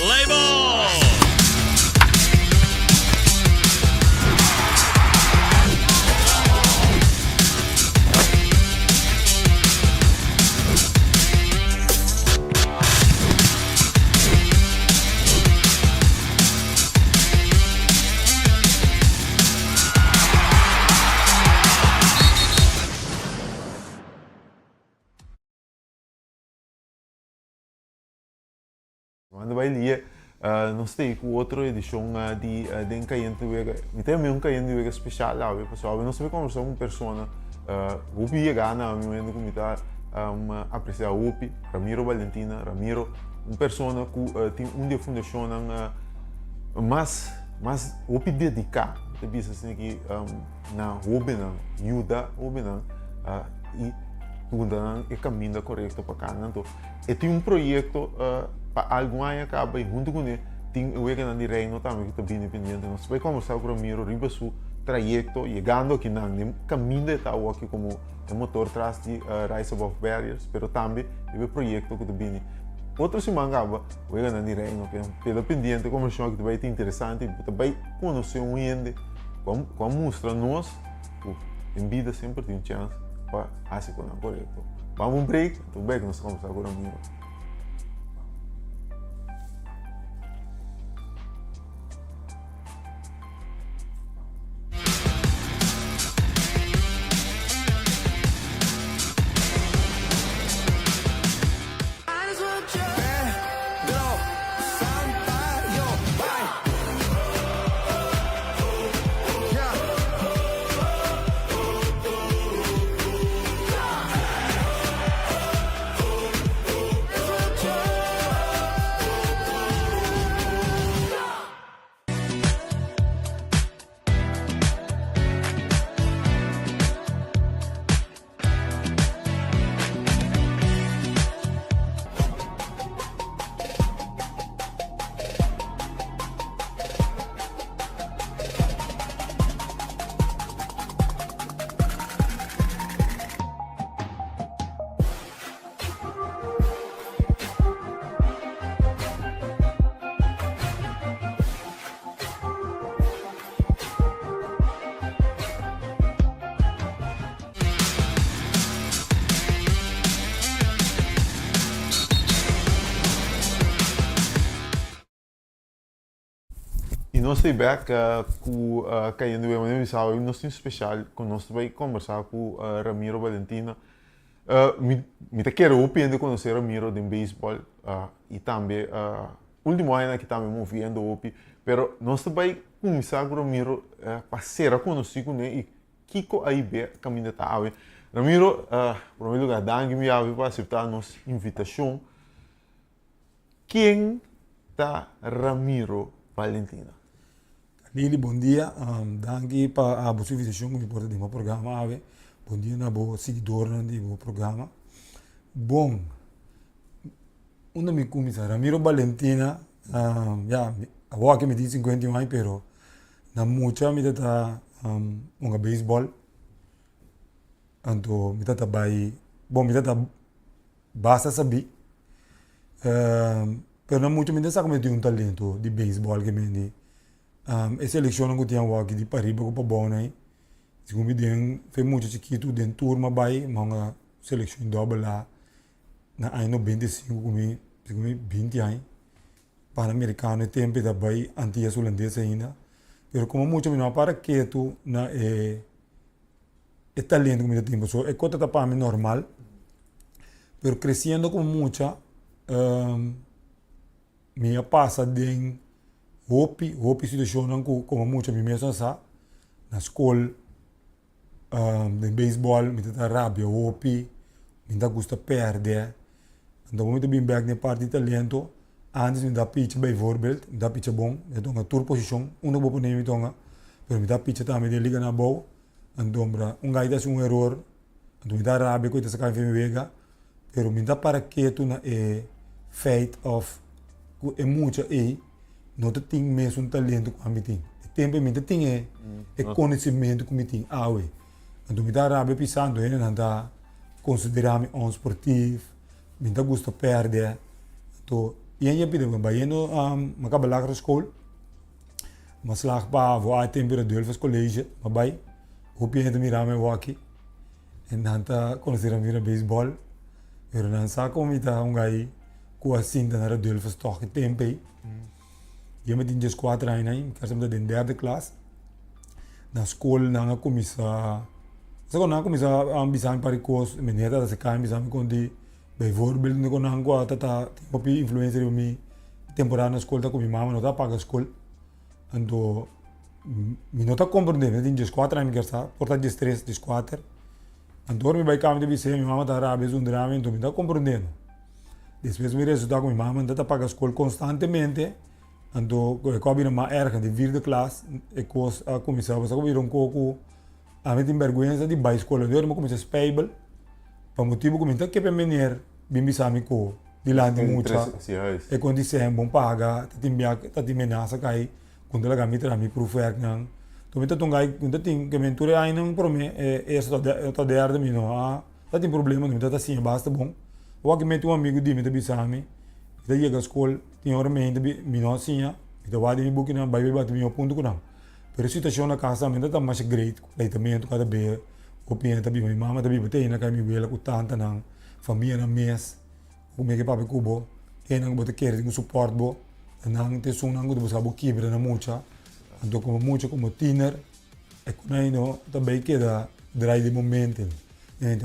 Play ball! Manda bai lie nos ta ei ku otro edishon di Den Kayente Wega. Mi ta yama un Kayente Wega speshal awe pasobra awe nos ta bai kombersá ku un persona hopi yegá na mi momento ku mi ta apresiá hopi, Ramiro Valentina. Ramiro un persona ku tin un di e fundashonnan mas mas hopi dediká, mi ta bisa asina ki na hóbennan, yuda hóbennan i duna nan e kaminda korekto pa kana. Anto e tin un proyekto pa algun aña kaba i huntu kuné tin e weganan di Reino tambe ku ta bini pendiente. Nos ta bai kombersá ku Ramiro riba su trayekto yegando akinan den kaminda e ta awoki komo e motor tras di Rise Above Barriers, pero tambe riba e proyekto ku ta bini otro siman kaba weganan di Reino. Keda pendiente kombersashon aki ta bai ta interesante i bo ta bai konosé un hende ku a mustra nos ku den bida semper tin un chèns pa hasi konan korekto. Bam un break, anto bek nos ta kombersá ku Ramiro. Pedro Sampaio bai. Y nos ta bek cu Cayendo Web Manera bisa awe nos tin special cu nos ta bay conversa cu Ramiro Valentina. Mi ta kere hopi hende conoce Ramiro den baseball y tambe ultimo añanan aki tambe moviendo hopi pero nos ta bay cuminsa cu Ramiro pa cera conoci cune y Kiko a hib'é kaminda ta awe? Ramiro, promé lugar, danki mi awe pa aseptá nos invitashon. Ken ta Ramiro Valentina? Lili, bon dia. Danki pa abo su invitashon ku mi por ta den bo programa awe. Bon dia na bo siguidornan di bo programa. Bon, unda mi kuminsá? Ramiro Valentina, ya, awor mi tin 51 aña pero Na mucha mi ta ta hunga beisbòl, anto mi ta ta bai, bon mi ta ta basta sabí, pero na mucha mi ta sa ku mi tin un talento di beisbòl ke mende e selekshonnan ku tin awor di pariba ku pabou nan ei, segun mi den fe mucha chikitu den tur mi a bai mi a hunga selekshon dòbel A na aña 95 ku mi segun mi binti aña. Panamericano e tempo e ta bai Antillas Hulandes ainda, pero como mucha mi no a para ketu na e e talento ku mi ta tin pasobra e kos ta pa mi normal, pero creciendo como mucha mi a pasa den hopi hopi situacionnan ku como mucha mi mes no sa na skol. Den beisbòl mi ta ta rabia hopi, mi ta gusta pèrdè. Anto mi ta bin bèk den e parti di talento, antes mi ta picha bijvoorbeeld, mi ta picha bon, mi ta tonga tur posishon, unda bo pone mi tonga, pero mi ta picha tambe den liga na abou, antombra un gai ta hasi un eror, anto mi ta rabia ku e ta saka mi for mi wega, pero mi ta para ketu na e feit òf ku e mucha ei. no ta tin mesun talento ku ami tin. E tempu mi ta tin e e konosementu ku mi tin awe. Anto mi ta rabia pisá, anto hendenan ta konsiderá mi onsportief, mi ta gusta pèrdè. Anto. Yen yen pida bayendo mi a kaba lagere school mi a slag pa avo a tempo di Radulphus College mi a bai hopi hende ta mira mi awaki en nan ta conoce mi na baseball pero nan sa como mi ta un guy cu a sinta na Radulphus toch e tempo ey yo mi tin dieskuater aña mi kers mi ta den derde klas na school nan a cuminsa sa cu nan a cuminsa bisa mi par di cos mi neta ta acerca mi bisa mi con di Bijvoorbeeld mi ku nan ku a ta tin hopi influensia riba mi temporada na skol ta ku mi mama no ta paga skol anto mi no ta komprende mi tin dieskuater aña mi kier sa por ta diestres dieskuater anto ora mi bai kama mi ta bis'é mi mama ta rabia zundra mi anto mi ta komprende no despues mi resulta ku mi mama no ta paga skol konstantemente anto ku e kos a bira mas erger di vierde klas e kos a kuminsá pasobra a bira un kos ku Ami tin bèrgwensa di bai skol anto mi a kuminsá spijbel pa motibu ku mi ta kepe meneer bin bisa mi ku dilanti mucha e kon di sèn bon paga ta tin bia ta tin menasa kai ku ta laga mi traha mi proefwerknan to mi ta tunga mi ta tin ke men tur e añanan prome e eerste tot derde mi no a ta tin problema mi ta siña basta bon awor ki meti un amigu di mi ta bisa mi mi ta yega skol tin ora mi mi no a siña mi ta wak den mi bukinan bai bai bati mi punto ku nan. Pero e situacion na casa mi no ta masha great cu pleitamentu cada be hopi hende ta biba mi mama ta biba te ainda mi wela cu tantanan famianan mes cu mi ke papia cu bo hendenan cu bo ta kere tin cu support bo nan ta esunnan cu ta busca bo kibra na mucha anto como mucha como tiener e cu nan no ta bay keda draai den bo mente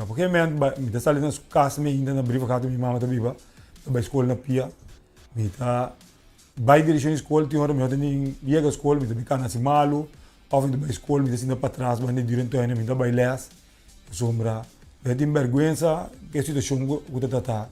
op un gegeven moment mi ta sali na cas mi ainda na Brievengat mi mama ta biba ta bay school na pia mi ta Bai direkshon di skol tin ora mi no ta ni yega skol mi ta bin kana hasi malu òf mi ta bai skol mi ta sinta patras banda di durentuina mi ta bai lès pasobra mi ta tin bèrgwensa ku e situashon ku ta ta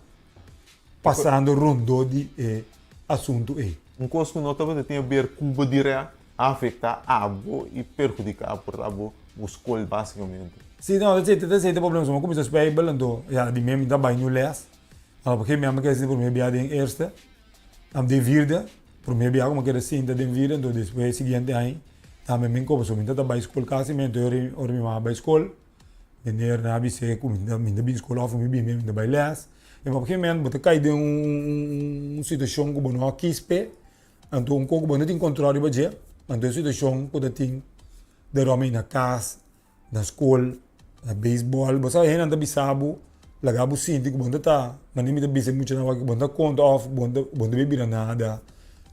pasando rondó di e asuntu ei. Un kos ku no tabata tin aber ku bo dirèkt a afektá abo i perhudiká por ta bo bo skol básikamente. Si no ta esei ta e problema mi a kuminsá spijbel anto ya di mi mi ta bai new lès Op een gegeven moment mi a keda sinti prome bia den eerste, den vierde, prome bia ku mi a keda sinta den vierde, anto despues siguiente aña tambe mi koba, so mi ta bai skol kasi mi anto ora mi mama a bai skol, meneer nan a bis'é ku mi ta bin skol òf mi bin mi ta bai lès, i op een gegeven moment bo ta kai den un situashon ku bo no a kis p'e, anto un kos ku bo no tin kontrol riba dje, anto e situashon ku ta tin derom na kas. Na skol, na beisbòl, bo sa hendenan ta bisa bo, laga bo sinti ku bo no ta ta, manera mi ta bisa e muchanan awor ku bo no ta konta òf bo no ta bo no ta bai bira nada.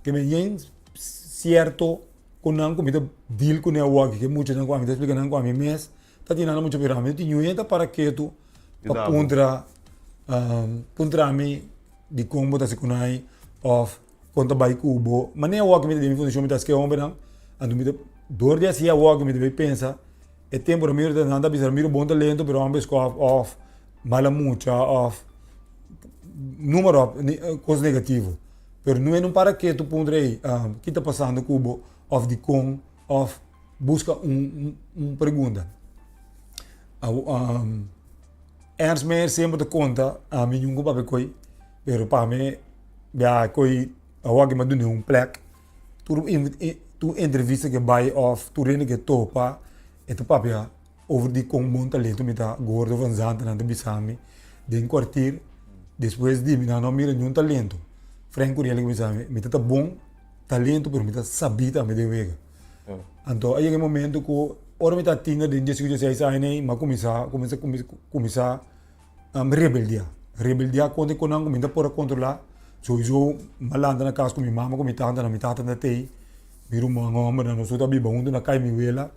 Ke men yen sierto ku nan ku mi ta deal kuné awor aki, ke muchanan ku ami ta splika nan ku ami mes ta tin nan mucha pero ami no tin niun hende ta para ketu pa puntra puntra mi dikon bo ta hasi ku nan òf Kon ta bai ku bo manera awor mi ta den mi fundashon mi ta hasi ke hombernan anto mi ta dor di hasi awor mi ta bai pensa e tempo Ramiro ta nan ta bisa Ramiro bon talento pero homber skof of mala mucha of numa op kos negativo pero no e no para ketu puntra ey ki ta pasando ku bo of dikon of buska un un pregunta Ernst Meyer semper ta konta ami nunka papia koe pero pa mi bia koe awor mi a duna un plek tur tur entrevista ke bai of tur hende ke topa e ta papia over di kon bon talento mi ta Gordo van Zanten nan ta bisa mi den kwartier despues di mi nan no mira niun talento Frank Curiel a bisa mi mi ta ta bon talento pero mi ta sabi tambe den wega. Anto a yega e momento ku ora mi ta tiener den diesinku dieseis aña nei mi a kuminsá kuminsá kuminsá rebeldiá rebeldiá kontra e konan ku mi no ta por a kontrolá souiso mi a lanta na kas ku mi mama ku mi tanta nan mi tata ta tei mi ruman hòmbernan nos tur ta biba huntu na kai mi wela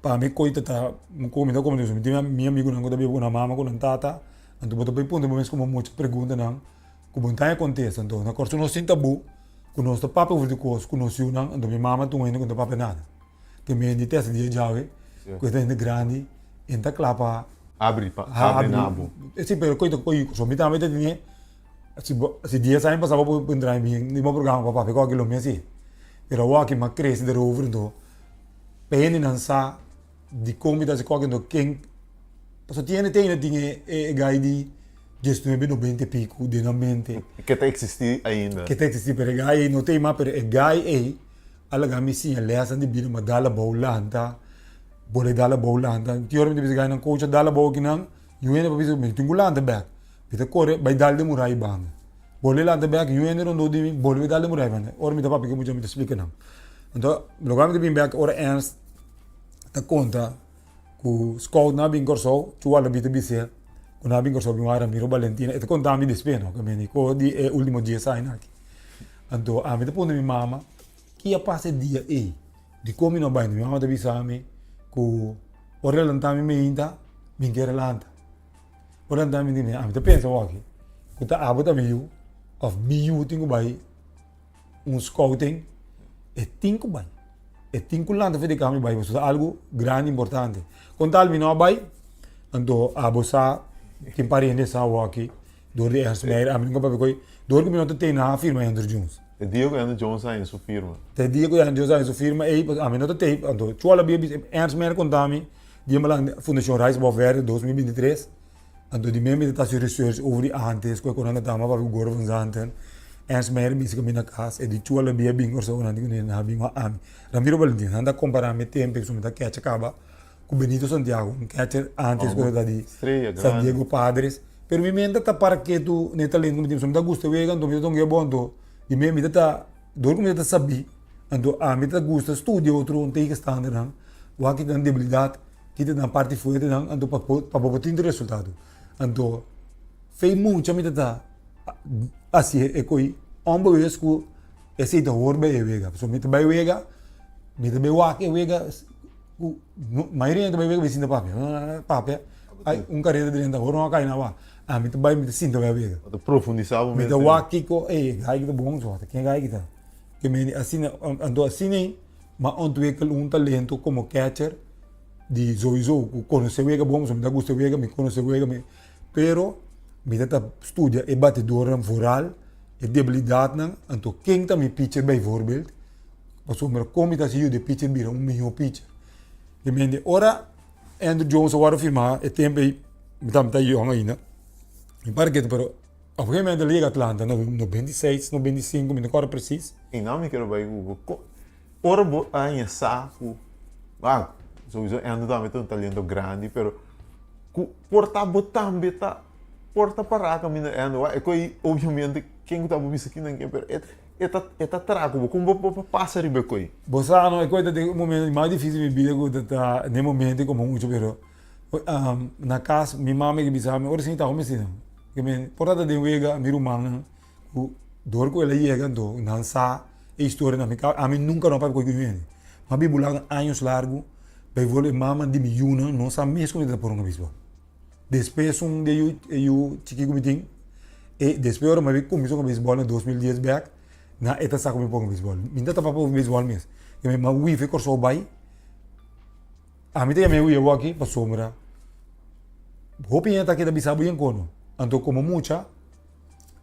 pa mi koi ta ta mi ta komprende mi tin mi amigunan ku ta biba ku nan mama ku nan tata anto bo ta bai puntra bo mes komo mucha preguntanan ku bo no ta haña kontesta anto na Kòrsou nos tin tabú ku nos ta papia over di kos ku nos yunan anto mi mama ta un hende ku no ta papia nada te mi hende te hasta dia djawe ku e ta hende grandi e no ta kla pa Abri pa abri na bo. Si pero koe ta koe so mi tambe ta tene si bo si dies aña pasa bo por entra den bo programa pa papia ku lo mi hasi pero awor aki mi a krese derover anto pa hendenan sa dikon mi ta hasi kòke anto ken pasobra tin hende te ainda tin e gai di diesnuebe nobenta e pico den nan mente. Ke ta existi ainda. Ke ta existi pero e gai ei no ta ei mas pero e gai ei a laga mi siña lesnan di bida ma dal abou lanta bole dal abou lanta tin ora mi ta bisa gainan coach a dal abou akinan yu hende pa bisa mi tin ku lanta bek mi ta kore bai dal den murai banda. Bolbe lanta bek, yu hende rondó di mi, bolbe dal den murai banda. Ora mi ta papia ku e mucha mi ta splika nan. Anto loke mi ta bin bek ora Ernst ta konta ku scout nan a bin Kòrsou, Chu Walabi ta bis'é ku nan a bin Kòrsou bin wak Ramiro Balentina. E ta konta mi despues no, mi ko di e ultimo dies aña aki. Anto ami ta puntra mi mama ki a pasa e dia ei, dikon mi no bai? Mi mama ta bisa mi ku ora e lanta mi meinta mi kier lanta. Ora lanta mi meinta ami ta pensa wak ku ta abo ta mi yu òf mi yu tin ku bai un scouting, e tin ku bai. E tin ku lanta for di kama i bai pasobra ta algu grandi importante. Kon tal mi no a bai, anto abo sa tin pariente sa awor dor di Ernst Meijer, ami nunka papia ku ei, dor ku mi no ta tene nan a firma Andrew Jones. E dia ku Andrew Jones a haña su firma. Ta e dia ku Andrew Jones a haña su firma ei, pasobra ami no ta tei, anto Chuala bia bisa, Ernst Meijer konta mi di e malan Fundashon Rijs Bof Verde 2023, anto di mi mi ta hasi research over di antes ku e konan ta tama papia ku Goro van Zanten, Ernst Meijer bisa ku mi na kas, e di Chuala bia bin Kòrsou nan di ku nan a bin wak ami. Ramiro Valentin, nan ta kompara mi tempu ku mi ta kecha kaba. Ku Benito Santiago, un catcher antes ku ta di San Diego Padres. Pero mi mente ta para ketu na e talento ku mi tin. So mi ta gusta wega, anto mi ta tonga e bon. Anto di mi mi ta ta, dor ku mi ta ta sabí, anto ami ta gusta studia otro tegenstandernan, wak ki ta nan debilidat, ki ta nan parti fuertenan, anto pa por pa bo por tin resultado. Anto fei mucha mi ta ta hasi e koi onbewus ku esei ta hoor bij e wega. Pasobra mi ta bai wega, mi ta bai wak e wega. Ku mayoria ta bai wega bai sinta papia papia ai un karera drenta ora no a kai na wak ami ta bai mi ta sinta bai wega Bo ta profundisa bo mi ta wak kiko ey e gai ki ta bon so ken gai ki ta ke meni asina anto asina ei mi a ontwikkel un talento komo catcher di souiso ku konosé wega bon pasobra mi ta gusta wega mi konosé wega mi pero mi ta ta studia e batidornan vooral e debilidatnan anto ken ta mi pitcher bijvoorbeeld. Pasobra kon mi ta hasi yuda e pitcher bira un mihó pitcher. Di mente ora Andruw Jones a wòrdu firmá e tempu ei mi tabata yòn ainda, mi para ketu pero op un gegeven momento el a yega Atlanta na 96, 95 mi no kòrda presis. I nan mi kere bai ku bo. Kon ora bo a haña sa ku ah souiso Andruw tambe ta un talento grandi pero ku por ta bo tambe ta por ta pará kaminda Andruw wak e ko'i obviamente ken ku ta bo bisa kinan ken pero e E ta e ta traha ku bo. Kon bo por pasa riba e koi? Bo sa no, e koi ta den un momento di mas dificil di mi bida ku ta ta den momento komo mucha pero na kas mi mama ke bisa mi ora si mi ta hopi asina ke mi por ta den wega mi rumannan ku dor ku el a yega anto nan sa e historia na mi kas ami nunka no a papia ku hende mi a biba ulanda años largu bijvoorbeeld e mama di mi yunan no sa mes ku mi ta por un abisbal. Despues un di e yu e yu chikí ku mi tin e despues ora mi a kuminsá ku beisbòl na 2010 bèk na e ta sa ku mi por beisbòl. Mi no ta papia ku beisbòl mes. I mi a wifi Kòrsou bai ami ta yama e wi awor pasobra hopi hende ta keda bisa bo yen kono. Anto komo mucha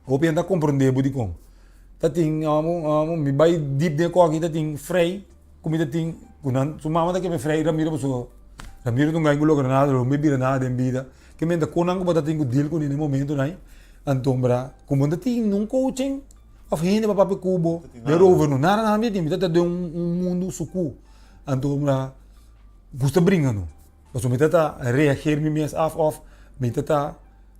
hopi hende ta komprondé bo dikon. Ta tin mi bai dip den e kòki ta tin frei. Ku mi ta tin ku nan su mama ta keme frei Ramiro pasobra Ramiro ta un gai ku logra nada lo no bira nada den bida ke menta kon nan ku bo ta tin ku deal kuné den momentonan ei antombra ku bo no ta tin nun coaching òf hende pa papia ku bo derover no nada nada mi ta tin mi ta den un mundu suku antombra gusta bringa no pasobra mi ta ta reageer mi mes af òf mi ta ta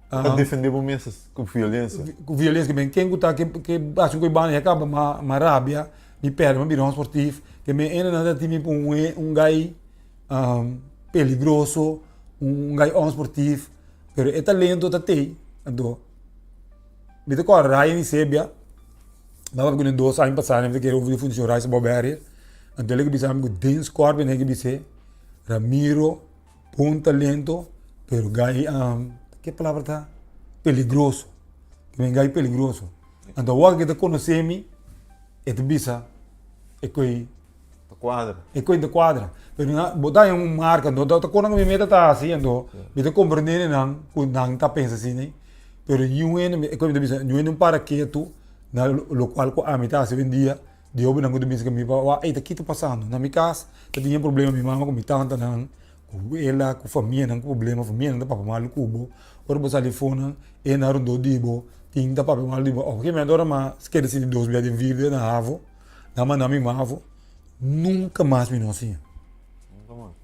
Ta defende bo mes ku violensia. Ku violensia ke men ken ku ta ke ke hasi un kos banda ya kaba ma ma rabia mi pèrdè mi bira un sportif ke men ene nan ta tin mi un un gai peligroso un gai onsportif pero e talento ta tei anto mi ta kòrda Ryan Isebia mi a papia kuné dos aña pasá mi ta kere over di fundashon Rice Above Barrier anto el a bisa mi ku den Scorpion el a bis'é Ramiro Bon talento, pero gai ke palabra ta? Peligroso. Ke gai peligroso. Anto awor ke ta konosé mi, e ta bisa e koi Ta kuadra. E koi ta kuadra. Pero na bo ta haña un marka, no ta kona ku mi meta ta hasi, anto mi ta komprendé nan ku nan ta pensa asina. Pero niun hende, e koi mi ta bisa, niun hende un para ketu na lokual ku ami ta hasi oyendia. Di hobennan ku ta bisa ku mi papá, ey ta ki ta pasando? Na mi kas ta tin problema mi mama ku mi tantanan, ku wela, ku famianan ku problema, famianan ta papia malu ku bo. Ora bo sali afó nan, e nan rondó di bo, tin ta papia malu di bo. Oke mi ora mi a keda sinti dos bia den vida na havo, nan manda mi mavo, nunka mas mi no a siña.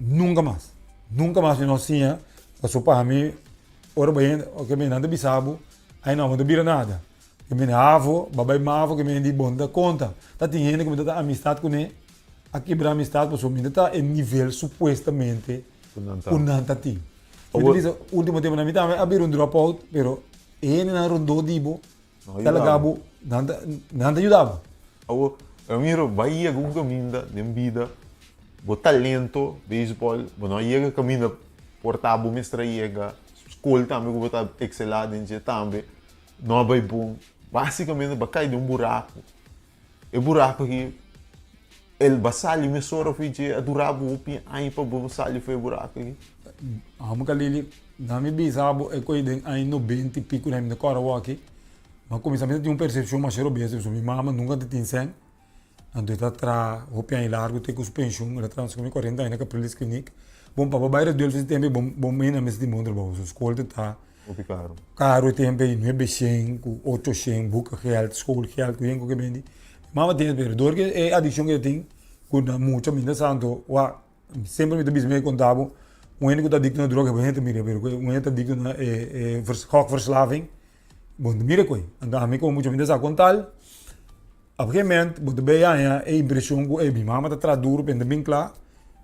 Nunka mas. Nunka mas mi no a siña, pasobra pa mi ora bo hende, oke mi nan ta bisa bo, ay no, bo no ta bira nada. Ke men havo, bo a bai mavo ke men di bo no ta konta. Ta tin hende ku mi ta ta amistat kuné, a kibra amistat pasobra mi no ta e nivel supuestamente ku nan ta tin. Mi ta bisa ultimo temponan mi tambe a bira un drop out, pero e hendenan rondó di bo ta laga bo, nan ta nan ta yuda bo. Awor, Ramiro, bai yega un kaminda den bida, bo talento, beisbòl, bo no a yega kaminda por ta bo mester a yega, skol tambe ku bo ta ekselá den dje tambe no a bai bon. Básikamente bo a kai den un buraku. E buraku aki, el ba sali mesora for dje, a dura bo hopi aña pa bo sali for e buraku aki. Amo Kalili, na mi bisa bo e koe den aña nobenta i pico na mi ta kòrda awor-aki, mi a kuminsá mi ta tin un persepshon masha robes, pasobra mi mama nunka ta tin sèn, anto e ta traha hopi aña largu te ku su penshun, el a traha mi kuarenta aña na Capriles Kliniek. Bon papa bai Redulfo si tempu ei bon bon mei na mester tin bon trabou, su skol ta ta Hopi karu. Karu e tempu ei nuebe shen ku ocho shen, boekengeld, schoolgeld ku yen ku ke bindi. Mi mama tin pero dor ku e adikshon ku e tin ku na mucha mi ta sa anto wak semper mi ta bisa mi a konta bo un hende ku ta adikto na droga bo hende ta mira pero ku un hende ta adikto na e gokverslaving bo no ta mira ku ei. Anto ami komo mucha mi ta sa kon tal Op een gegeven moment bo ta bay haña e impresion cu ey mi mama ta traha duro pero no ta bin cla,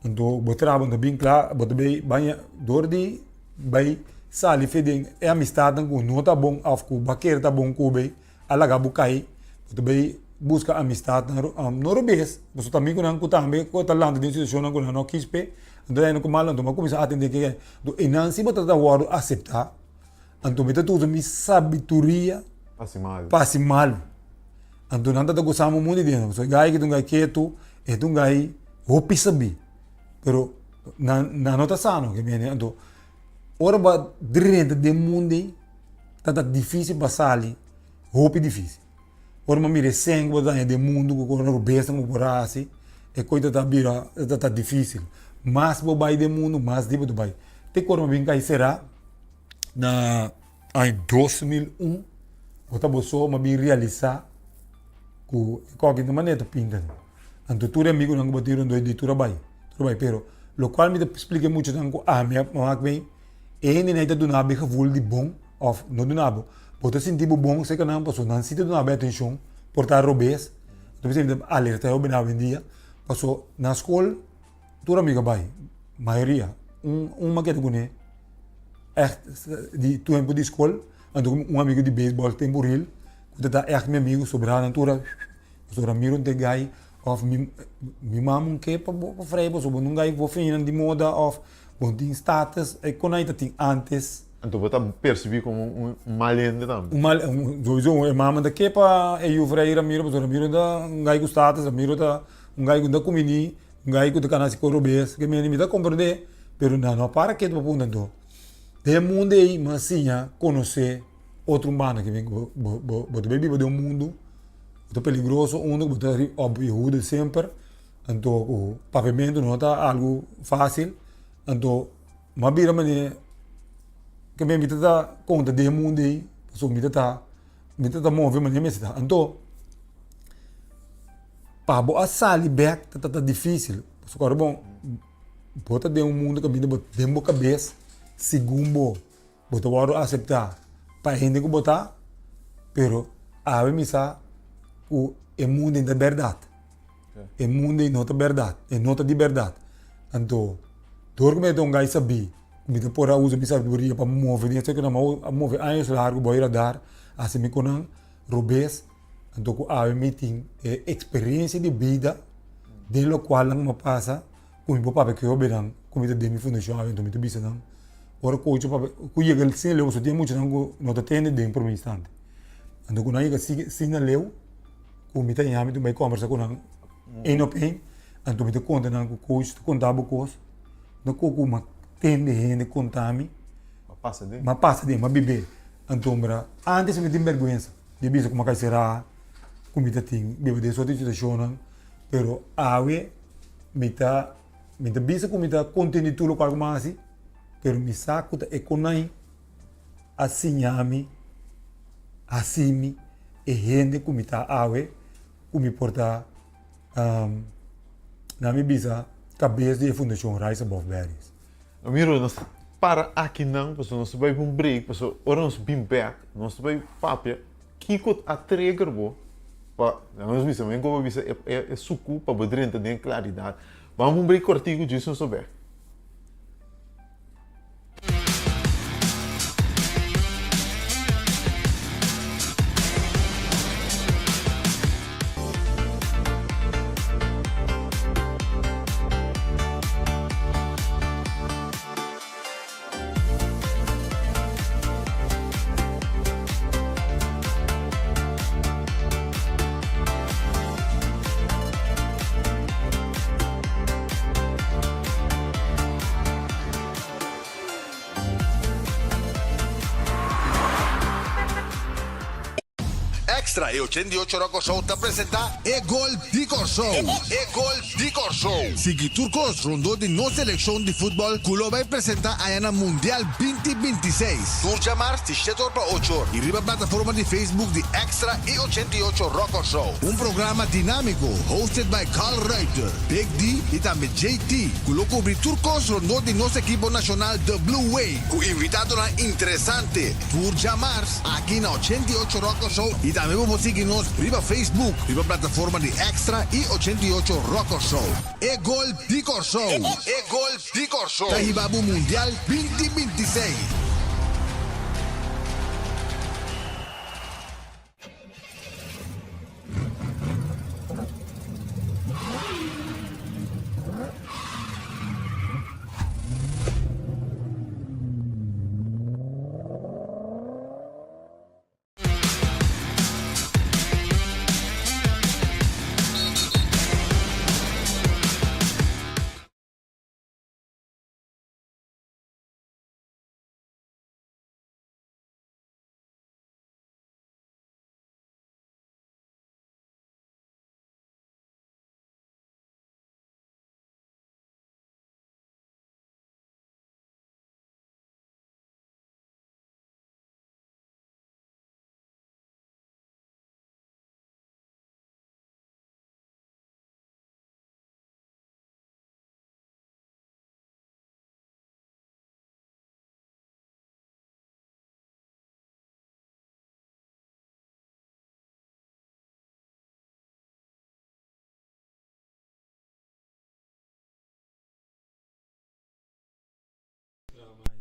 anto bo traha bo no ta bin cla, bo ta bay baña door di bay sali fe den e amistadnan cu no ta bon of cu bo a kere ta bon cu bay a laga bo cay, bo ta bay busca amistadnan no robes, pasobra ta amigonan cu tambe cu ta lanta den situacionnan cu nan no kies p'e, anto nan ku malo anto bo a cuminsa atende ke anto eynan si bo ta wordo acepta. Anto mi ta usa mi sabituria pa hasi malu. Anto nan ta ta gosa mi mundu di nan. Pasobra e gai aki ta un gai ketu, e ta un gai hopi sabí. Pero nan nan no ta sano. Anto ora bo a drenta den mundu ei, ta ta difisil pa sali, hopi difisil. Ora bo mira e sèn ku bo ta daña den mundu ku kos robes ku bo por hasi, e kos ta ta bira ta ta difisil. Mas bo bai den mundu, mas di bo ta bai. Te ku ora bo bin kai será. Na aña 2001 bo ta bo so ma bin realisa ku e koki no manera ta pinta no. Anto tur e amigunan ku bo tin rondó di tur a bai, tur a bai pero lokual mi ta splika e muchanan ku ami a wak mi e hendenan ta duna bo e gevoel di bon òf no duna bo, bo ta sinti bo bon serka nan pasobra nan si ta duna bo e atenshon por ta robes, anto mi ta alerta e hobennan awendia pasobra na skol. Tur amigo a bai, mayoria. Un un a keda kuné ègt di tempu di skol, anto un amigo di beisbòl tempu ril ku ta ta ègt mi amigo, sobrá nan tur a pasobra mi rond e gai òf mi mi mama un ke pa bo frei pasobra bo no gai bo feinnan di moda òf bo no tin status e kon nan ta tin ántes. Anto bo ta persibí komo un mal hende tambe. Un mal, souiso e mama ta ke pa e yu frei Ramiro pasobra Ramiro ta un gai ku status, Ramiro ta un gai ku no ta kuminí. Gai ku ta kana si kos robes ke mende mi ta komprende pero nan no para ketu pa punta anto den e mundu ei mi a siña konosé otro banda ke bo bo bo ta bai biba den un mundu ku ta peligroso unda ku bo ta op e huda semper anto ku papiamentu no ta algu fásil anto mi a bira manera ke mi ta ta konta den e mundu ei pasobra mi ta ta mi ta ta move manera mester ta anto. Pa bo a sali bek ta ta dificil pasobra ora bo bo ta den un mundo caminda bo den bo cabes segun bo bo ta wordo acepta pa hende cu bo ta pero awe mi sa cu e mundo ei no ta berdad e mundo ei no ta berdad e no ta di berdad anto dor cu mi ta un guy sabi cu mi ta por a usa mi sabiduria pa move den esaki nan a move años largo bo a radar haci mi cu nan robes. Anto ku awe mi tin e eksperensia di bida den lokual nan a pasa ku mi por papia ku e hobennan ku mi ta den mi fundashon awe. Anto mi ta bisa nan ora ku ocho papia ku yega sin leu pasobra tin muchanan ku no ta tende den prome instante. Anto ku nan yega sin na leu ku mi ta yama mi ta bai kombersa ku nan ein op ein. Anto mi ta konta nan ku coach ta konta bo kos no ku ku mi a tende hende konta mi mi a pasa den mi a bibe. Anto mira antes mi tin bèrgwensa. Di bisa kuma kai sera ku mi ta tin biba den sorti situashonnan, pero awe mi ta mi ta bisa ku mi ta konten di tur lokual ku mi a hasi, pero mi sa ku ta e konai a siña mi hasi mi e hende ku mi ta awe ku mi por ta na mi bisa kabes di e fundashon Rise Above Barriers. Mira, nos ta para akinan pasobra nos ta bai pa un break, pasobra ora nos bin bek nos ta bai papia. Kiko a trigger bo pa, laga nos bisa, men ku bo bisa e suku pa bo drenta den klaridat. Ban un break kortiku djis nos ta bek. Extra e 88 Rock Show ta presenta E Gol di Kòrsou! E Gol di Kòrsou! Sigui tur kos rondó di nos selekshon di futbòl ku lo bai presentá aya na Mundial binti 26. Tur djamars di shete or pa ocho or i riba plataforma di Facebook di Extra i 88 Rock Kòrsou. Un programa dinámiko hosted by Carl Ruiter, Big D i tambe JT ku lo kubri tur kos rondó di nos ekipo nashonal The Blue Wave ku invitadonan interesante. Tur djamars aki na 88 Rock Kòrsou i tambe bo por sigui nos riba Facebook riba plataforma di Extra i 88 Rock Kòrsou. E gol di Kòrsou! E gol di Kòrsou! Ta hiba bo Mundial 2026!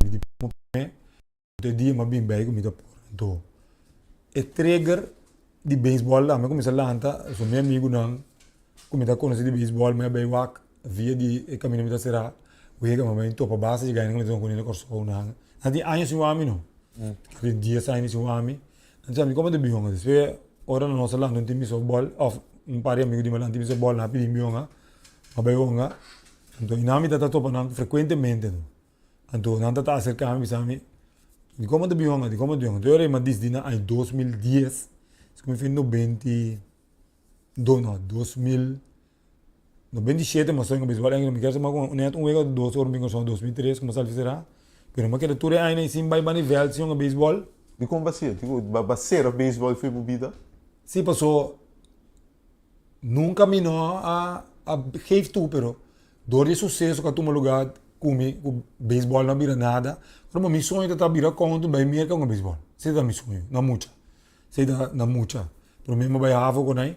Mi di promé e dia mi a bin bij ku mi ta por. Anto e trigger di beisbòl tambe a kuminsá lanta, so mi amigunan ku mi ta konosé di beisbòl mi a bai wak via di e kaminda mi ta será wega mi a bai topa basta dje gainan ku mi ta konosé na Kòrsou nan. Nan tin aña sin wak mi no, tin dies aña sin wak mi. Nan bisa mi komo ta bin yonga? Despues ora nos a lanta un tim di sòftbòl òf un par di amigu di mi a lanta un tim di sòftbòl nan a pidi mi yonga, mi a bai yonga. Anto i nan mi ta ta topa nan frekuentemente. Anto nan ta ta aserká mi bisa mi, di komo ta bin yonga? Di komo ta bin yonga? Anto e ora ei mi a disidí na aña 2010, esaki mi fin 92 no, 2097 mi a soña ku beisbòl ènkel mi kier sa mas nèt un wega òf dos ora mi bin Kòrsou 2003 ku mi a sali será, pero mi a keda tur e añanan ei sin bai banda di vèlt sin yonga beisbòl. Di kon bo a siña? Bo a sera beisbòl for bo bida? Sí, paso Nunka mi no a geef toe pero door di e suseso ku a tuma luga ku mi ku beisbòl no a bira nada pero mi soño ta ta bira kontu bai Merka hunga beisbòl esei ta mi soño na mucha esei ta na mucha prome mi a bai havo ku nan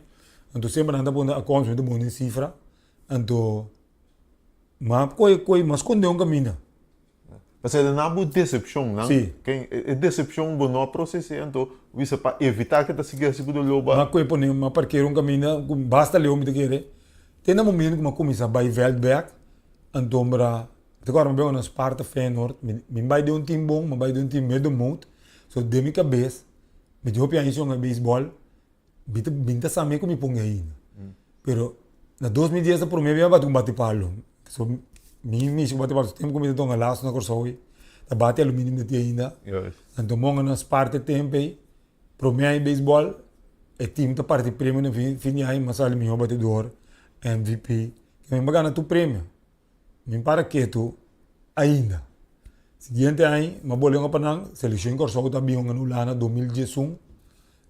anto semper nan ta pone akòns mi ta pone sifra anto mi a kohe kohe mi a skonde un kaminda. Pasobra na bo decepcion nan, Sí. ken e decepcion bo no a proces'é, anto bo bisa pa evitá ke ta sigui hasi bo doló ba. M'a kohe pone, m'a parkera un kaminda ku basta leu mi ta kere, te na momento ku m'a kuminsá bai vèlt bèk, anto m'a mi ta kòrda m'a bai na Sparta Feyenoord, mi mi bai den un tim bon, m'a bai den un tim middenmoot, so den mi kabes mi tin hopi aña shonga beisbòl, Mi ta bin ta sa mi ku mi pon ainda. Pero na 2010 ta prome bia bati un bati palo. So mi mishi ku bati palo tempu ku mi ta tonga lazo na Kòrsou ei ta bati aluminio mi ta tin ainda. Anto monga na spart e tempu ei prome aña beisbòl e tim ta parti premio na fin di aña mi a sali mihó batidor, MVP. Mi a gana tur premio. Mi para ketu ainda. Siguiente aña mi a bole un pa nan, Seleccion Kòrsou ta bin hunga na Hulanda 2011.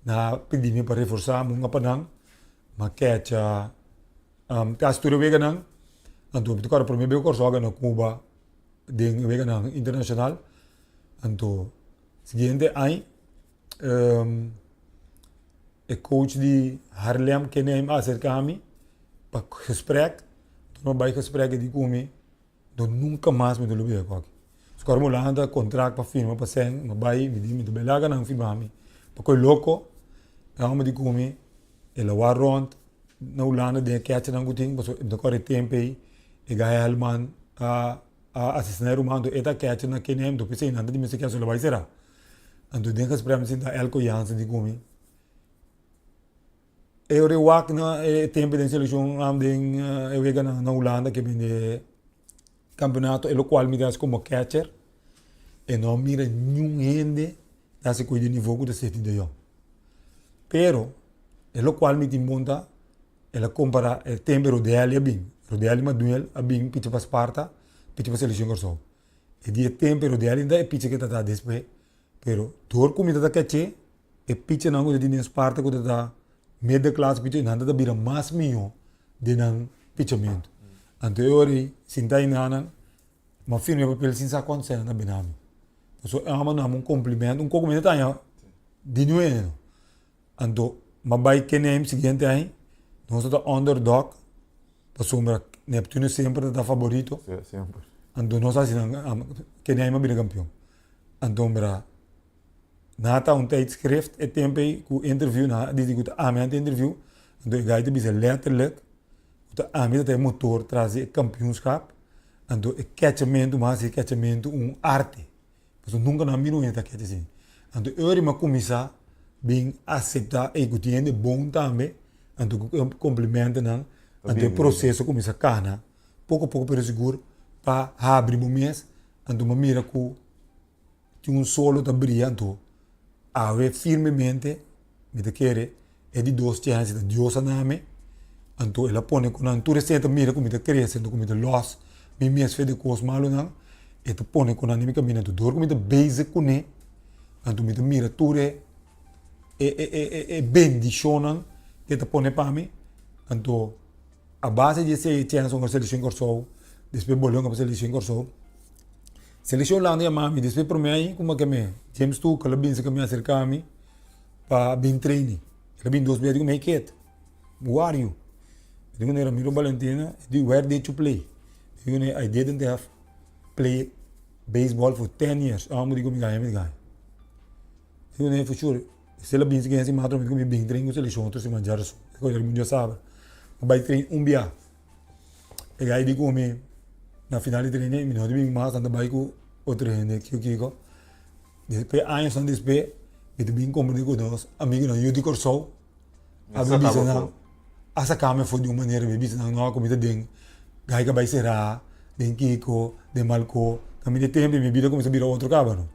Nan a pidi mi pa reforsá mi hunga pa nan. Mi a kecha kasi tur e weganan. Anto mi ta kòrda promé bes ku Kòrsou a gana Cuba den e weganan internashonal. Anto siguiente aña. E coach di Haarlem kende a acerca mi pa gesprek. Toen mi a bai gesprek e di cu mi, no nunca mas mi ta lubida cu aki. So ora mi lanta contract pa firma pa sèn, mi bai mi di mi ta bai laga nan firma mi pa koe loco. E homber di cu mi, el a wak rond na Hulanda den e catchernan cu tin, pasobra mi ta corre tempo ey e guy Helman a a asesina e ruman, anto e ta catcher na KNM, anto p'esey nan ta di mester catcher lo bai sera. Anto den gesprek mi sinta Elko Jansen di ku mi. E ora e wak na e tempo den selekshon am den e wega na Hulanda ke bini kampeonato e lokual mi ta hasi komo catcher e no a mira niun hende ta hasi ku di nivo ku ta Seti de Jong. Pero e lokual mi tin bon ta el a kompara e tempo Rodeli a bin, Rodeli Maduel a bin picha pa Sparta picha pa selekshon Kòrsou. E di e tempo pero di ainda e picha ke ta ta despues pero dor ku mi ta ta kaché e pichanan ku ta tin den Sparta ku ta ta middenklas picha nan ta ta bira mas mihó den nan pichamentu. Anto e ora ei sinta einan nan mi a firma e papel sin sa kuantu sèn nan ta bina mi. Pasobra e hòmber a duna mi un komplimentu un kos ku mi no ta haña di niun. Anto m'a bai kene siguiente aña nos ta ta underdog pasobra Neptuno semper ta ta favorito. Sí, semper. Anto nos a hasi nan kene aña m'a bira kampion. Anto mira nan a ta un tijdschrift e tempo ei ku interview nan a disi ku ta ami nan ta interview anto e guy ta bisa letterlijk ku ta ami ta ta e motor tras di e kampioenschap anto e ketchamentu m'a hasi e ketchamentu un arte. Pasobra nunka nan a mira un hende ta kete asin. Anto e ora mi a kuminsá bin aseptá ey ku tin hende bon tambe, anto ku e komplimentonan, anto e proseso kuminsá kana poko poko pero sigur pa habri bo mes, anto mi a mira ku tin un solo ta bria, anto awe firmemente mi ta kere E di dos chèns ta Dios a nami, anto el a pone ku nan tur esei ta mira ku mi ta krese, anto ku mi ta lòs mi mes fe di kos malunan, e ta pone ku nan den mi kaminda. Anto dor ku mi ta bezig kuné, anto mi ta mira tur e e bendishonnan ku e ta pone pa mi, anto a base di esei e chèns ku selekshon Kòrsou, despues bolbe pa selekshon Kòrsou, selekshon Hulanda yama mi, despues promé aña ku mi a keme James Tuchel a binse ku mi a aserka mi. Pa bin training. El a bin dos bia, digo, hey kid, who are you? Digo, ne Ramiro Balentina. E di, where did you play? Digo, ne, I didn't have play baseball for ten years. Amo digo, mi gana, mi gana. Digo, ne, for sure. Si el a bin siguiente siman, mi digo, mi bin train ku selekshon otro siman djaroso. Digo, el mundia sabra. Mi bai train un bia. E guy di ku mi, na final di training, mi no di bin mas, nan ta bai ku otro hende, kiko kiko. Despues añosnan despues mi ta bin komprende ku nos amigunan yu di Kòrsou a bin bisa nan a saka mi afó di un manera mi bisa nan no ku mi ta den gai ka bai será den kiko den malko kaminda e tempu mi bida kuminsá bira otro kaba no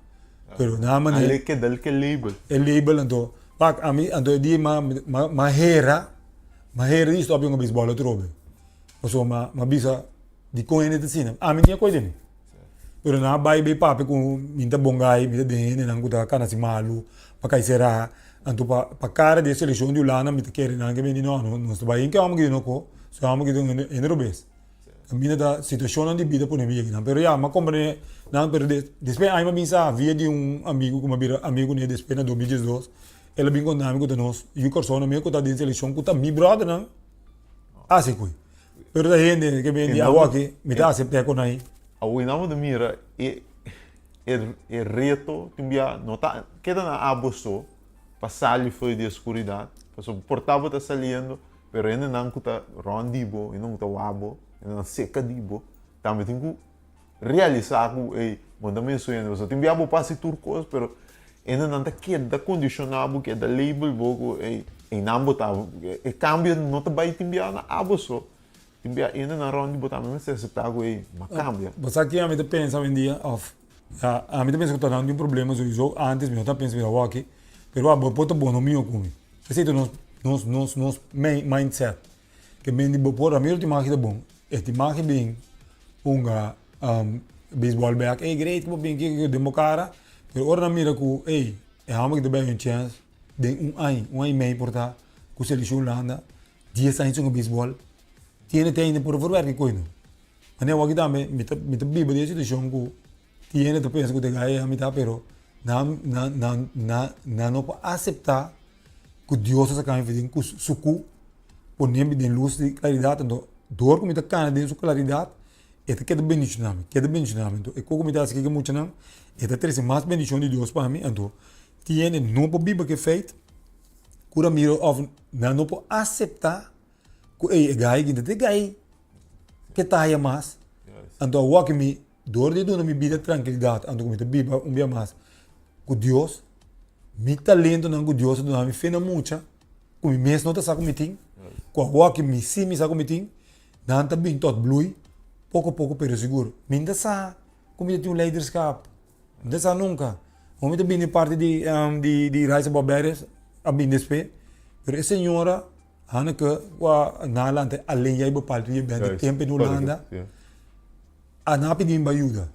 pero nan manera Ale keda el ke label. E label anto wak ami anto e dia ma ma hera ma hera di stòp yunga beisbòl atrobe pasobra ma bisa dikon hende ta asina ami tin e kos den mi. Pero nan a bai bay papia ku mi ta bon gai, mi ta den hendenan ku ta kana si malu, pa kai será. Anto pa pa kara di e selekshon di Hulanda mi ta kere nan ke bini no, nos ta bai hende hòmber ki no ko, su hòmber ki ta un hende robes. Kaminda ta situashonnan di bida pone mi yega nan. Pero ya, mi a komprende nan, pero despues aña mi a bin sa via di un amigu ku mi a bira amigu kuné despues na 2012, el a bin konta mi ku ta nos yu Kòrsou nan mi ku ta den selekshon ku ta mi bròdernan hasi ku. Pero ta hende ke bende awo aki, mi ta asept'é ku nan. Awo nan bo ta mira e e reto tin bia no ta keda na abo so pa sali for di e skuridat, pasobra por ta bo ta saliendo, pero hendenan ku ta rònt di bo, hendenan ku ta wak bo, hendenan seka di bo, tambe tin ku realisá ku ey bo no ta mesun hende, pasobra tin bia bo por hasi tur kos, pero hendenan ta keda kondishoná bo, keda label bo ku ey einan bo ta, e kambio no ta bai tin bia na abo so, tin bia hendenan rònt di bo tambe mester aseptá ku ey bo a kambia. Bo sa ke ami ta pensa awendia òf ami ta pensa ku ta nan di un problema souiso, antes mi no ta pensa mira awor aki, pero abo por ta bon no mihó ku mi, esei ta nos nos nos nos mindset. Ke men di bo por Ramiro tin magi ta bon. E tin magi bin hunga beisbòl bèk. Ey great ku bo bin kiko kiko den bo kara. Pero ora nan mira ku ey e hòmber ki ta bai un chèns den un aña, un aña i mei por ta ku selekshon Hulanda dies aña sin hunga beisbòl tiene te ainda por verwerk e koe no. Manera awor aki tambe mi ta mi ta biba den e situashon ku tin hende ta pensa ku ta e gai a mitá pero nan nan nan nan no por aseptá. ku Dios a saka mi for den ku suku pone mi den lus di klaridat anto dor ku mi ta kana den su klaridat e ta keda bendishoná mi keda bendishoná mi anto e kos ku mi ta hasi ku e muchanan e ta trese mas bendishon di Dios pa mi anto tin hende no por biba ku e feit ku Ramiro òf nan no por aseptá ku ey e gai aki ta e gai ke ta haya mas anto awor ku mi dor di duna mi bida trankilidat anto ku mi ta biba un bia mas ku Dios mi talentonan ku Dios a duna mi fe na mucha ku mi mes no ta sa ku mi tin ku awor ku mi si mi sa ku mi tin nan ta bin tot blui poko poko pero sigur mi no ta sa ku mi ta tin un leiderskap mi no ta sa nunka awor mi ta bini parti di di Rise Above Barriers a bini despues pero e señora Hanneke ku a na lanta alleen jij bepaalt wie je bent de tempo in Hulanda a na pidi mi pa yuda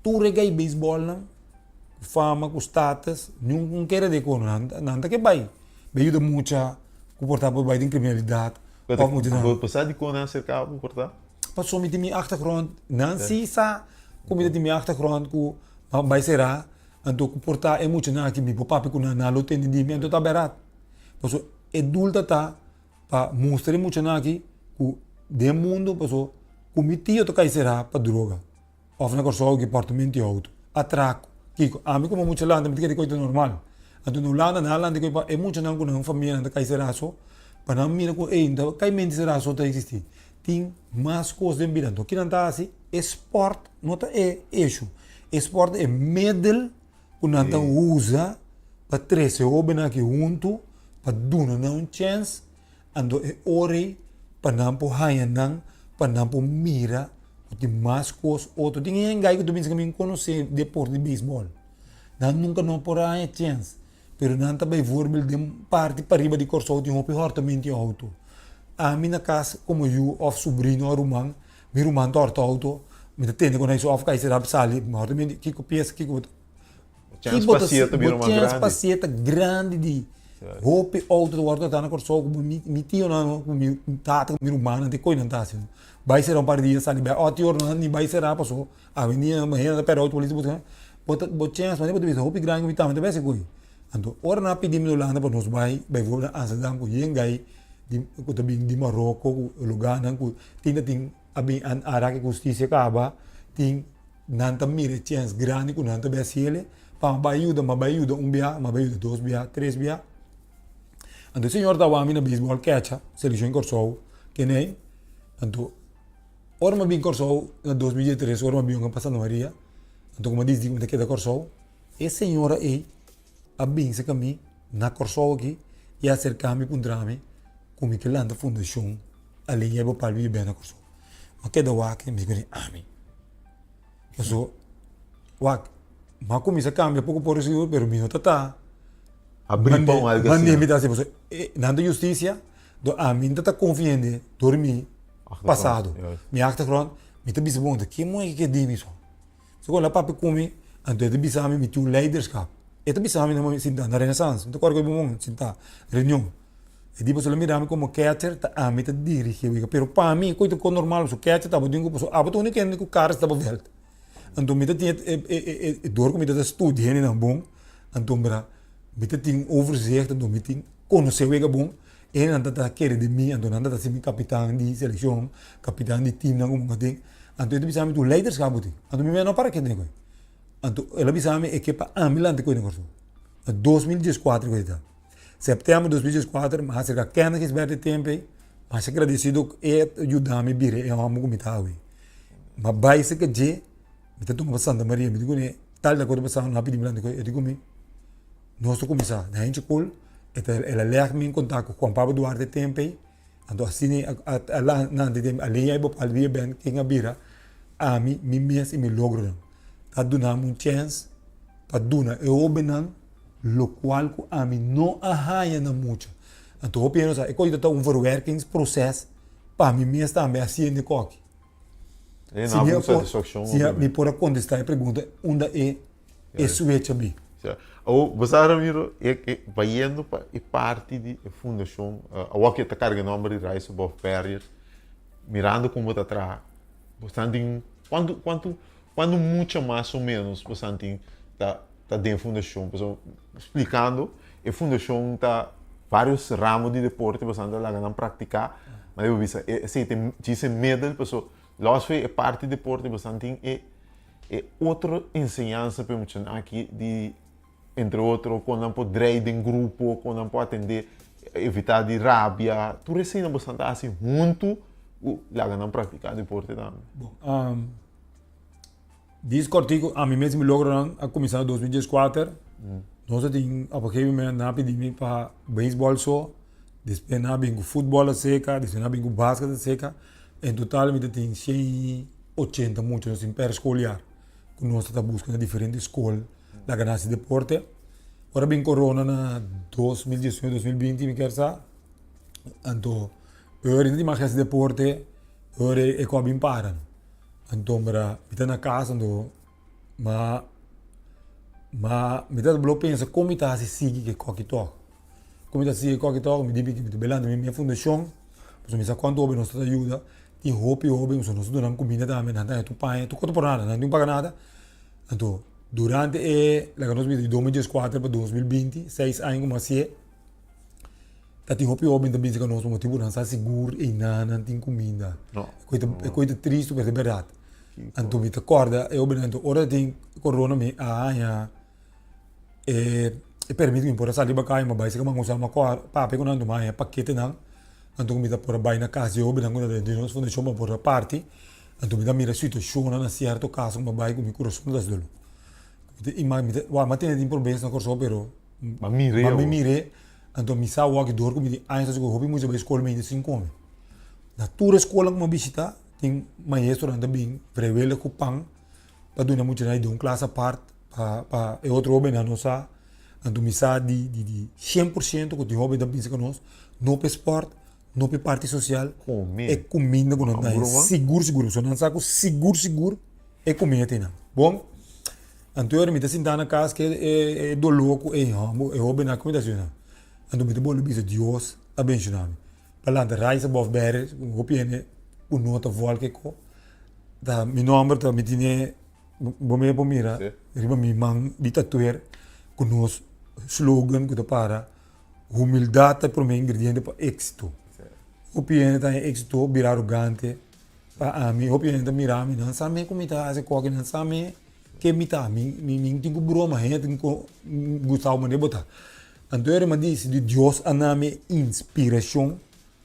tur e gai beisbolnan ku fama ku status niun kere de kono nan nan ta ke bai bai yuda mucha ku por ta por bai den kriminalidat òf mucha nan Bo sa dikon nan aserka bo por ta? Pasobra mi tin mi achtergrond nan si sa ku mi ta tin mi achtergrond ku a bai sera anto ku por ta e muchanan aki mi por papia ku nan nan lo tende di mi anto ta berat. Paso e doel ta ta pa mustra e muchanan aki ku den mundo paso ku mi tio ta kai será pa droga òf na Kòrsou ku portamento di outo, atrako, kiko. Ami komo mucha lanta mi ta kere koi ta normal. Anto na Hulanda nan a lanta koi pa e muchanan ku nan famianan ta kai será so pa nan mira ku ey no ta kai mente será so ta eksistí. Tin mas kos den bida. Anto kinan ta hasi? E spòrt no ta e issue, e spòrt ta e middel ku nan ta usa pa trese hóbennan aki huntu pa duna nan un chèns, anto e ora ei pa nan por haña nan, pa nan por mira ku tin mas kos otro. Tin hende ku ta bisa ku mi konosé deporte di beisbòl, nan nunka no por a haña chèns, pero nan ta beivoorbeeld den parti pariba di Kòrsou tin hopi hòrtamento di outo. Ami na kas komo yu òf subrino òf ruman, Mi ruman ta horta auto, mi ta tende ku nan of kai sera sali, mi horta mi kiko pies kiko bo ta. Chèns pa sieta ta bira mas grandi. Chèns pa sieta grandi di hopi auto ta wòrdu hortá na Kòrsou ku mi tionan ku mi tata ku mi rumannan te koi nan ta hasi. Bai sera un par di dia sali bai oti ora nan ni bai sera paso awendia hende ta pèrdè auto polis ta buska nan. Bo ta bo chèns bo ta bisa hopi grandi ku mi tambe ta besi koi. Anto ora nan a pidi mi Hulanda pa nos bai baivoorbeeld na Amsterdam ku yen gai di ku ta bin di Maroko ku lugarnan ku tin ta tin a bin a raki ku hustisia kaba tin nan ta mira e chèns grandi ku nan ta bin hasiel pa bai yuda ma bai yuda un bia ma bai yuda dos bia tres bia anto e señor ta wak mi na beisbòl kècha selekshon Kòrsou kenei anto ora mi a bin Kòrsou na 2013 ora mi a bin pa Santa Maria anto ku mi a disidi ku mi ta keda Kòrsou e señora ei a bin serka mi na Kòrsou aki i a aserká mi puntra mi ku mi ke lanta fundashon Alinea bo Palmi Bibé na Kòrsou. Mi a keda wak i mi di ami. Paso wak mi a kuminsá kambia poko poko sigur pero mi no ta ta Abrí pa un algu asina. Mi ta hasi paso nan ta hustisia do ami no ta ta konfia hende dor mi pasado mi achtergrond mi ta bisa bon ta ke moe ke di mi so. So kon la papia ku mi, anto e ta bisa mi mi tin un leiderschap. E ta bisa mi na sinta na Renaissance, mi ta kòrda ku e bon sinta reunion. E di pasobra mira mi komo catcher ta ami ta dirigi wega, pero pa mi koe ta kos normal pasobra catcher tabata den ku pasobra abo ta uni kende ku kara sta pa vèlt. Anto mi ta tin e e dor ku mi ta studia hendenan bon, anto mira mi ta tin overzicht, anto mi tin konosé wega bon, e hendenan ta ta kere den mi, anto nan ta ta hasi mi kapitan di selekshon, kapitan di teamnan ku mi tin. Anto e ta bisa mi tur leiderschap bo tin. Anto mi mei no para kende koe. Anto el a bisa mi e ke pa ami lanta koe na Kòrsou. Na 2014 koe ta. Sèptèmber 2014 mi a aserká Kenneth Gisbert e tempu ei. Masha gradesido ku e a yuda mi bira e hòmber ku mi ta awe. Mi a bai serka dje, mi ta tuma pa Santa Maria, mi di kuné tal di akordo pasado nan a pidi mi lanta koe, e di ku mi nos ta kuminsá. Na hende kul e ta el a lèg mi en kontak ku Juan Pablo Duarte e tempu ei. Anto asina a nan den alin ai bo pal bia ben ken a bira ami mi mes i mi logronan ta duna mi un chèns pa duna e hobennan lokual ku ami no a haña na mucha. Anto hopi hende sa e kos ta un verwerkingsproses pa mi mes tambe hasiendo e koki. Si mi por, si mi por a kontestá e pregunta unda e e switch a bin. Awor, bo sa Ramiro, e bayendo pa e parti di e fundashon, awor ke ta karga e nòmber di Rise Above Barriers, mirando kon bo ta traha, bo san tin kuantu kuantu kuantu mucha mas o ménos bo san tin ta ta den fundashon? Pasobra splikando e fundashon ta. Varios ramo di deporte boso ta laga nan praktiká, ma bo bisa esei ta djis e middel paso los fe e parti deporte boso tin e e otro enseñansa pa e muchanan aki di entre otro kon nan por drei den grupo, kon nan por atendé, evitá di rabia, tur eseinan boso ta hasi huntu ku laga nan praktiká deporte tambe. Bon, Dis kòrtiku ami mes mi logronan a kuminsá na 2014. Nos a tin op een gegeven moment nan a pidi mi pa beisbòl so, despues nan a bin ku futbòl aseka, despues nan a bin ku basket aseka. En total mi ta tin 180 mucha nos tin per skoljaar ku nos ta buska na diferente skol laga nan hasi deporte. Ora bin corona na 2019, 2020 mi kier sa, anto ora no tin mas hasi deporte, ora e kò a bin para. Anto mira mi ta na kas anto ma ma mi ta blo pensa kon mi ta hasi sigui ku e koki tòg. Kon mi ta sigui ku e koki tòg mi di mi ta bai lanta mi mi fundashon pasobra mi sa kuantu hopi nos ta yuda tin hopi hopi pasobra nos ta duna nan kuminda tambe nan ta haña tur paña tur kos por nada nan no tin paga nada. Anto durante e laga nos bisa di 2014 pa 2020 seis aña ku mi a hasié. Ta tin hopi hoben ta bisa ku nos pa motibu nan sa sigur einan nan tin kuminda. E koi ta tristu pero ta bèrdat. Anto mi ta kòrda e hobennan anto ora tin korona mi a haña e e permit ku mi por a sali riba kaya mi a bai serka mango sa mi a kòrda papia ku nan anto mi a haña paketenan anto ku mi ta por a bai na kas di e hobennan ku ta den nos fundashon pa por a parti anto mi ta mira situashonnan na sierto kas ku mi a bai ku mi kurason ta hasi doló. Mi ta mi ta wak mi a tene tin pobresa na Kòrsou pero M'a mir'é Ma mi mir'é, anto mi sa wak dor ku mi tin años ku hopi mucha bai skol mi sin kome. Na tur e skolnan ku mi a bishitá tin maestronan ta bin vrijwillig ku pan pa duna muchanan di un klas apart pa pa e otro hobennan no sa. Anto mi sa di di di 100% ku tin hoben ta bisa ku nos no pa e spòrt, no pa e parti sosial, e kuminda ku nan ta haña sigur sigur. Pasobra nan sa ku sigur sigur e kuminda tin nan. Bon. Anto ora mi ta sintá na kas ke e doló ku e hòmber, e hóbennan ku mi ta hasi nan. Anto mi ta bolbe bisa Dios a benshoná mi. Pa lanta Rise Above Barriers, ku hopi hende ku no ta vòlk e ko. Ta mi nòmber ta mi tine, bo mes por mira riba mi man di tatuer ku nos slogan ku ta para humildat ta e promé ingrediente pa éksito. Hopi hende ta haña éksito bira arogante. Pa ami hopi hende ta mira mi, nan sa mi ku mi ta hasi koki, nan sa mi ke mi ta, mi mi mi tin ku broma, hende tin ku gusta manera bo ta. Anto e rema di si di Dios a na mi inspirashon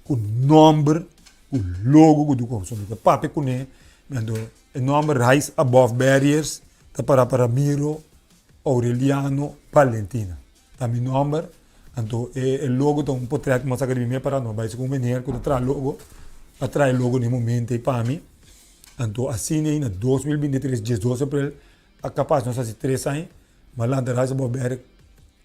ku nòmber, ku logo ku tur kos. So mi ta papia kuné, anto e nòmber Rise Above Barriers ta para pa Ramiro Aureliano Valentina. Ta mi nomber, anto e e logo ta un potret ku mi a saka di mi mes para no bai segun meneer ku ta traha logo a traha e logo na e momento ei pa mi. Anto asina ei na 2023 diesdos april a kapas nos hasi tres aña mi a lanta Rise Above Barrier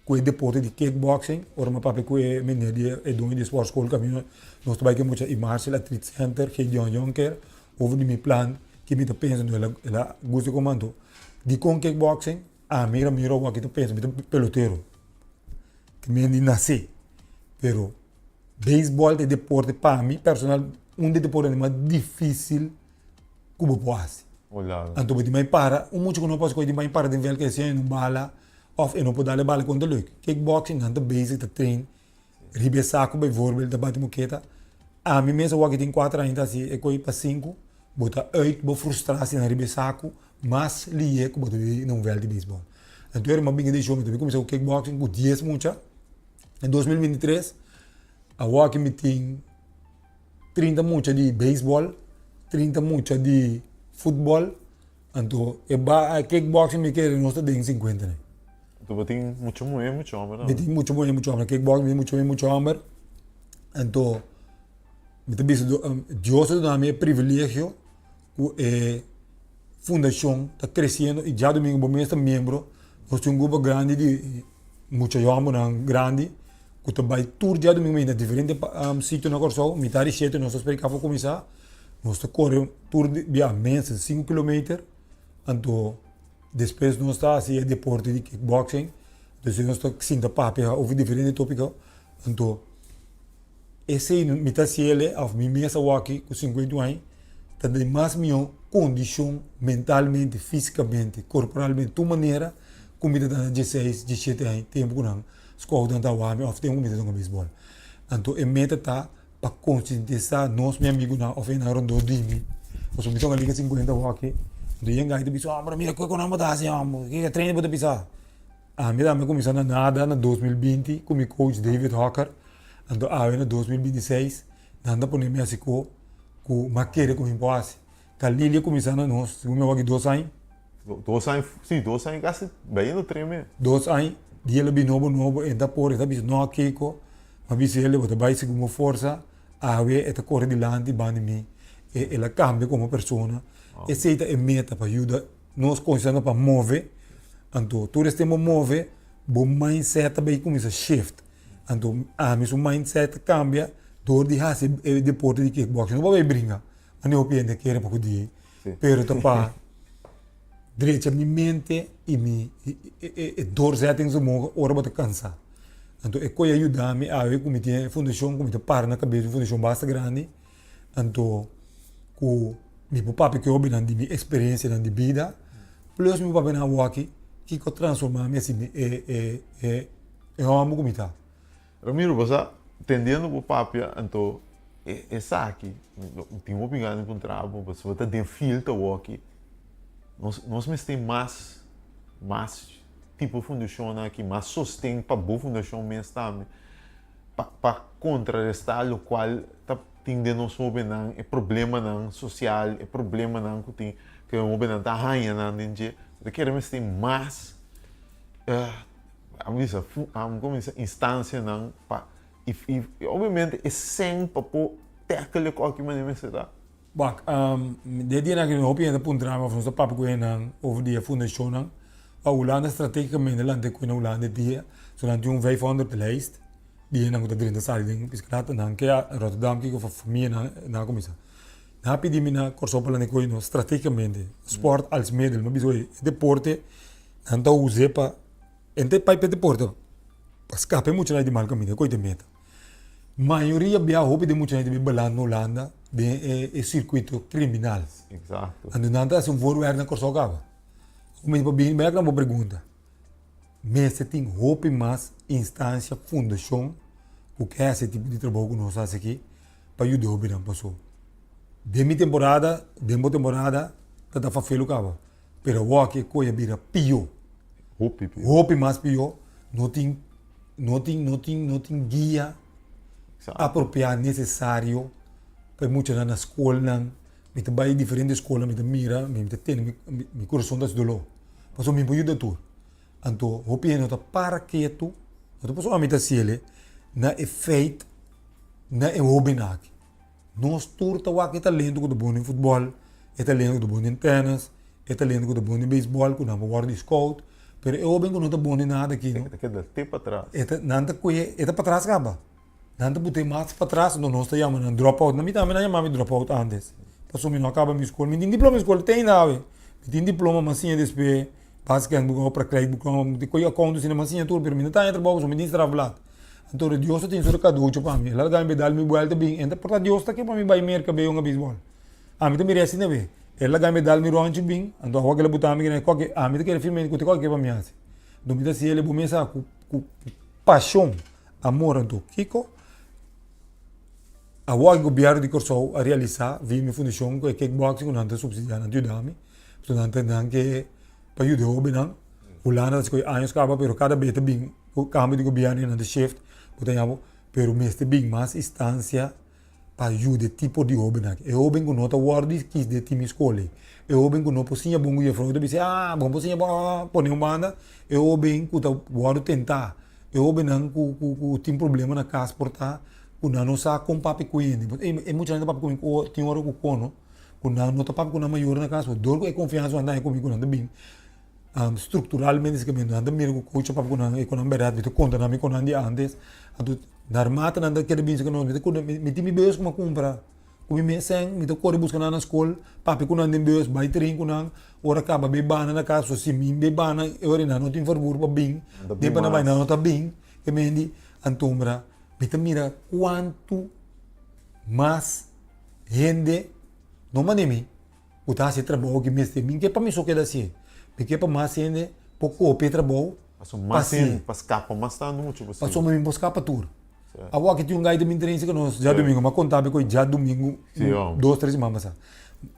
ku e deporte di kickboxing ora mi a papia ku e meneer di e doño di e sportschool kaminda nos ta bai ku e mucha i Marshall Athletic Center Gideon Jonker over di mi plan ke mi ta pensa anto el a gusta komo anto dikon kickboxing. Ami Ramiro awor aki ta pensa mi ta pelotero ki mi di nase pero beisbòl ta e deporte pa mi personal un di e deportenan mas dificil ku bo por hasi anto bo tin bai para un mucha ku no por hasi kos tin bai para den vèlt kaya e no bala òf e no por dal e bala konta leuk kickboxing nan ta bezig ta train riba e saku bijvoorbeeld ta bati moketa ami mes awor aki tin kuater aña ta hasi e koi pa sinku bo ta uit bo frustrasi nan riba e saku mas lihe ku bo ta bibi na un vèlt di beisbòl. Anto e ruman bini di shon mi ta bin kuminsá ku kickboxing ku dies mucha na 2023 awor aki mi tin 30 mucha di beisbòl, 30 mucha di futbòl, anto e ba kickboxing mi kere nos ta den 50 ne. Anto bo tin mucha muhé i mucha hòmber tambe? Mi tin mucha muhé i mucha hòmber. Kickboxing mi tin mucha muhé i mucha hòmber. Anto mi ta bisa Dios a duna mi e privilegio ku e fundashon ta kresiendo i djadumingu bo mes ta miembro. Nos tin un grupo grandi di mucha yòmbernan grandi ku ta bai tur djadumingu bai na diferente sitio na Kòrsou. Mitar di shete nos ta spera kafo kuminsá. Nos ta kore tur bia minstens sinku kilometer. Anto despues nos ta hasi e deporte di kickboxing. Despues nos ta sinta papia over diferente topiko. Anto esei mi ta hasi el of mi mes a wòrdu ku 51 aña ta den mas mihó kondishon mentalmente, físikamente, korporalmente, tur manera ku mi ta na dieseis, diesshete aña tempu ku nan. Scoutnan ta wak mi òf tin un ku mi ta dunga beisbòl. Anto e meta ta pa konsientisá nos mi amigunan òf esnan rondó di mi. Pasobra mi ta hunga liga sinkuenta wòki, anto yen gai ta bisa, Hombre, mira kiko nan bo ta hasi hombre, kiko trainer bo ta bisa. Ami tambe a kuminsá na nada na 2020 ku mi coach David Hocker, anto awe na 2026 nan ta pone mi hasi ko ku mi a kere ku mi por hasi. Kalili a kuminsá na nos, segun mi a wak dos aña. Dos aña, si, dos aña kasi bayendo tres mes. Dos aña, di el a bin nobo nobo, e ta por, e ta bisa no kiko, mi a bisa el, bo ta bai segun bo forsa, awe e ta kore dilanti banda di mi, e el a kambia komo persona. Esei ta e meta pa yuda nos konsiderando pa move, anto tur es tempo move, bo mindset ta bai kuminsá shift. Anto ami su mindset a kambia dor di hasi e deporte di kickboxing, no pa bai bringa. Mane hopi hende kere pa ku di pero ta pa drecha mi mente i mi e doorzettingsvermogen ora bo ta kansa. Anto e koe a yuda mi awe ku mi tin e fundashon ku mi ta para na kabes un fundashon basta grandi anto ku mi por papia ku e hobennan di mi eksperensianan di bida plus mi por papia nan awoki kiko a transforma mi asi e e hòmber ku mi ta. Ramiro, bo sa, tendiendo bo papia, anto esaki, mi tin hopi gana di puntra bo, pasobra bo ta den field awoki, nos, nos mester mas, mas tipo fundashonnan aki, mas sosten pa bo fundashon mes tambe, pa, pa kontrarestá lokual ta tin den nos hóbennan, e problemanan sosial, e problemanan ku tin, ku e hóbennan ta haña nan den dje, bo ta kere mester mas. A bisa a kuminsá instansianan pa i i obviamente e sèn pa por tackle e kòki manera mester ta. Wak, den dianan aki hopi hende ta puntra mi òf nos ta papia ku hendenan over di e fundashonnan. Pa Hulanda strategikamente lanta e ku na Hulanda e dia, so nan tin un vijfhonderd lijst di hendenan ku ta drenta sali den piskanat. Nan ke a Rotterdam kiko famianan nan a kuminsá. Nan a pidi mi na Kòrsou pa lanta e ku strategikamente, sport als middel. Mi a bisa oye, e deporte nan ta us'é pa. Ente pai p'e deporte pa skapa e muchanan di mal kaminda, koe ta meta. Mayoria bia hopi di e muchanan ta bin balanda Hulanda den e sirkuito kriminal. Exacto. Anto nan ta hasi un voorwerk na Kòrsou kaba. Kuminsá pa bini bèk nan bo pregunta. Mester tin hopi mas instansia, fundashon ku ke hasi e tipo di trabou ku nos hasi aki pa yuda hopinan paso. Den mi temporada, den bo temporada ta ta fafelu kaba. Pero awor aki e koe a bira pió. Hopi pió. Hopi mas pió. No tin, no tin, no tin, no tin guia apropiá nesesario pa e muchanan na skolnan. Mi ta bai diferente skolnan, mi ta mira, mi ta tene, mi, mi kurason ta hasi doló. Pasobra mi por yuda tur. Anto hopi hende no ta para ketu, no ta pasobra ami ta hasi el, na e feit, na e hóbennan aki. Nos tur ta wak e talento ku ta bon den futbòl, e talento ku ta bon den tènis, e talento ku ta bon den beisbòl ku nan por wòrdu di scout, pero e hóben ku no ta bon den nada aki no. E ta keda te patras. E ta, nan ta kohe, e ta patras kaba. Nan ta put'é mas patras, anto nos ta yama nan drop out. Na mi tambe nan yama mi drop out ántes, pasobra mi no a kaba mi skol. Mi tin diploma di skol te ainda awe. Mi tin diploma, mi a siña despues baskenboek, praktijkboek, mi tin kohe akount asina, mi a siña tur, pero mi no ta haña trabou pasobra mi tin strafblad. Anto Dios ta tin su rekaducho pa mi. El a laga mi dal mi buelta bin. Enta por ta Dios ta ke pa mi bai Merka bay hunga beisbol. Ami ta mira asina be. El a laga mi dal mi ronchi bin. Anto awa kila buta mi kina koke. Ami ta kere firme ku te koke ke pa mi hasi. Anto mi ta hasi el bo mesa ku ku pashon, amor. Anto kiko awo e gobierno di Kòrsou a realisa via mi fundashon ku e kickboxing ku nan ta supsidia nan ta yuda mi. Pasobra nan ta nan ke pa yuda e hobennan. Hulanda ta skohe años kaba pero kada bes ta bin ku kambio di gobierno i nan ta shift bo ta haña bo pero mester bin mas instansia pa yuda e tipo di hobennan aki. E hoben ku no ta wòrdu di kis den tim di skol ei, e hoben ku no por siña bon ku jefrou ta bisa ah bo no por siña bon ah pone un banda, e hoben ku ta wòrdu tentá, e hobennan ku ku ku tin problema na kas por ta ku nan no sa kon papia ku hende e muchanan ta papia ku mi tin ora ku kono ku nan no ta papia ku nan mayor na kas dor ku e konfiansa ku nan ta haña ku mi ku nan ta bin Structuralmente si nan ta mira cu coach a papia cu nan e cu nan berdad mi ta conta nan mi cu nan di antes anto naarmate nan ta kere binse cu nos mi ta cuna mi tin mi bus cu mi a cumpra cu mi mes cen mi ta core busca nan na school papia cu nan den bus bay train cu nan ora caba bay bana na cas so si mi bay bana e ora nan no tin vervoer pa bin den pa nan bay nan no ta bin ke mendi antombra mi ta mira cuanto mas hende no mane mi. Ku ta hasi e trabou ki mester. Mi ke pa mi so keda hasié. Mi ke pa mas hende por kopia e trabou. Paso mas hende, pa skapa mas tantu muchu posibel. Pasobra mi por skapa tur. Awor aki tin un gai ta bin train cerca nos djadumingu. Mi a konta bo ku djadumingu dos tres siman pasá.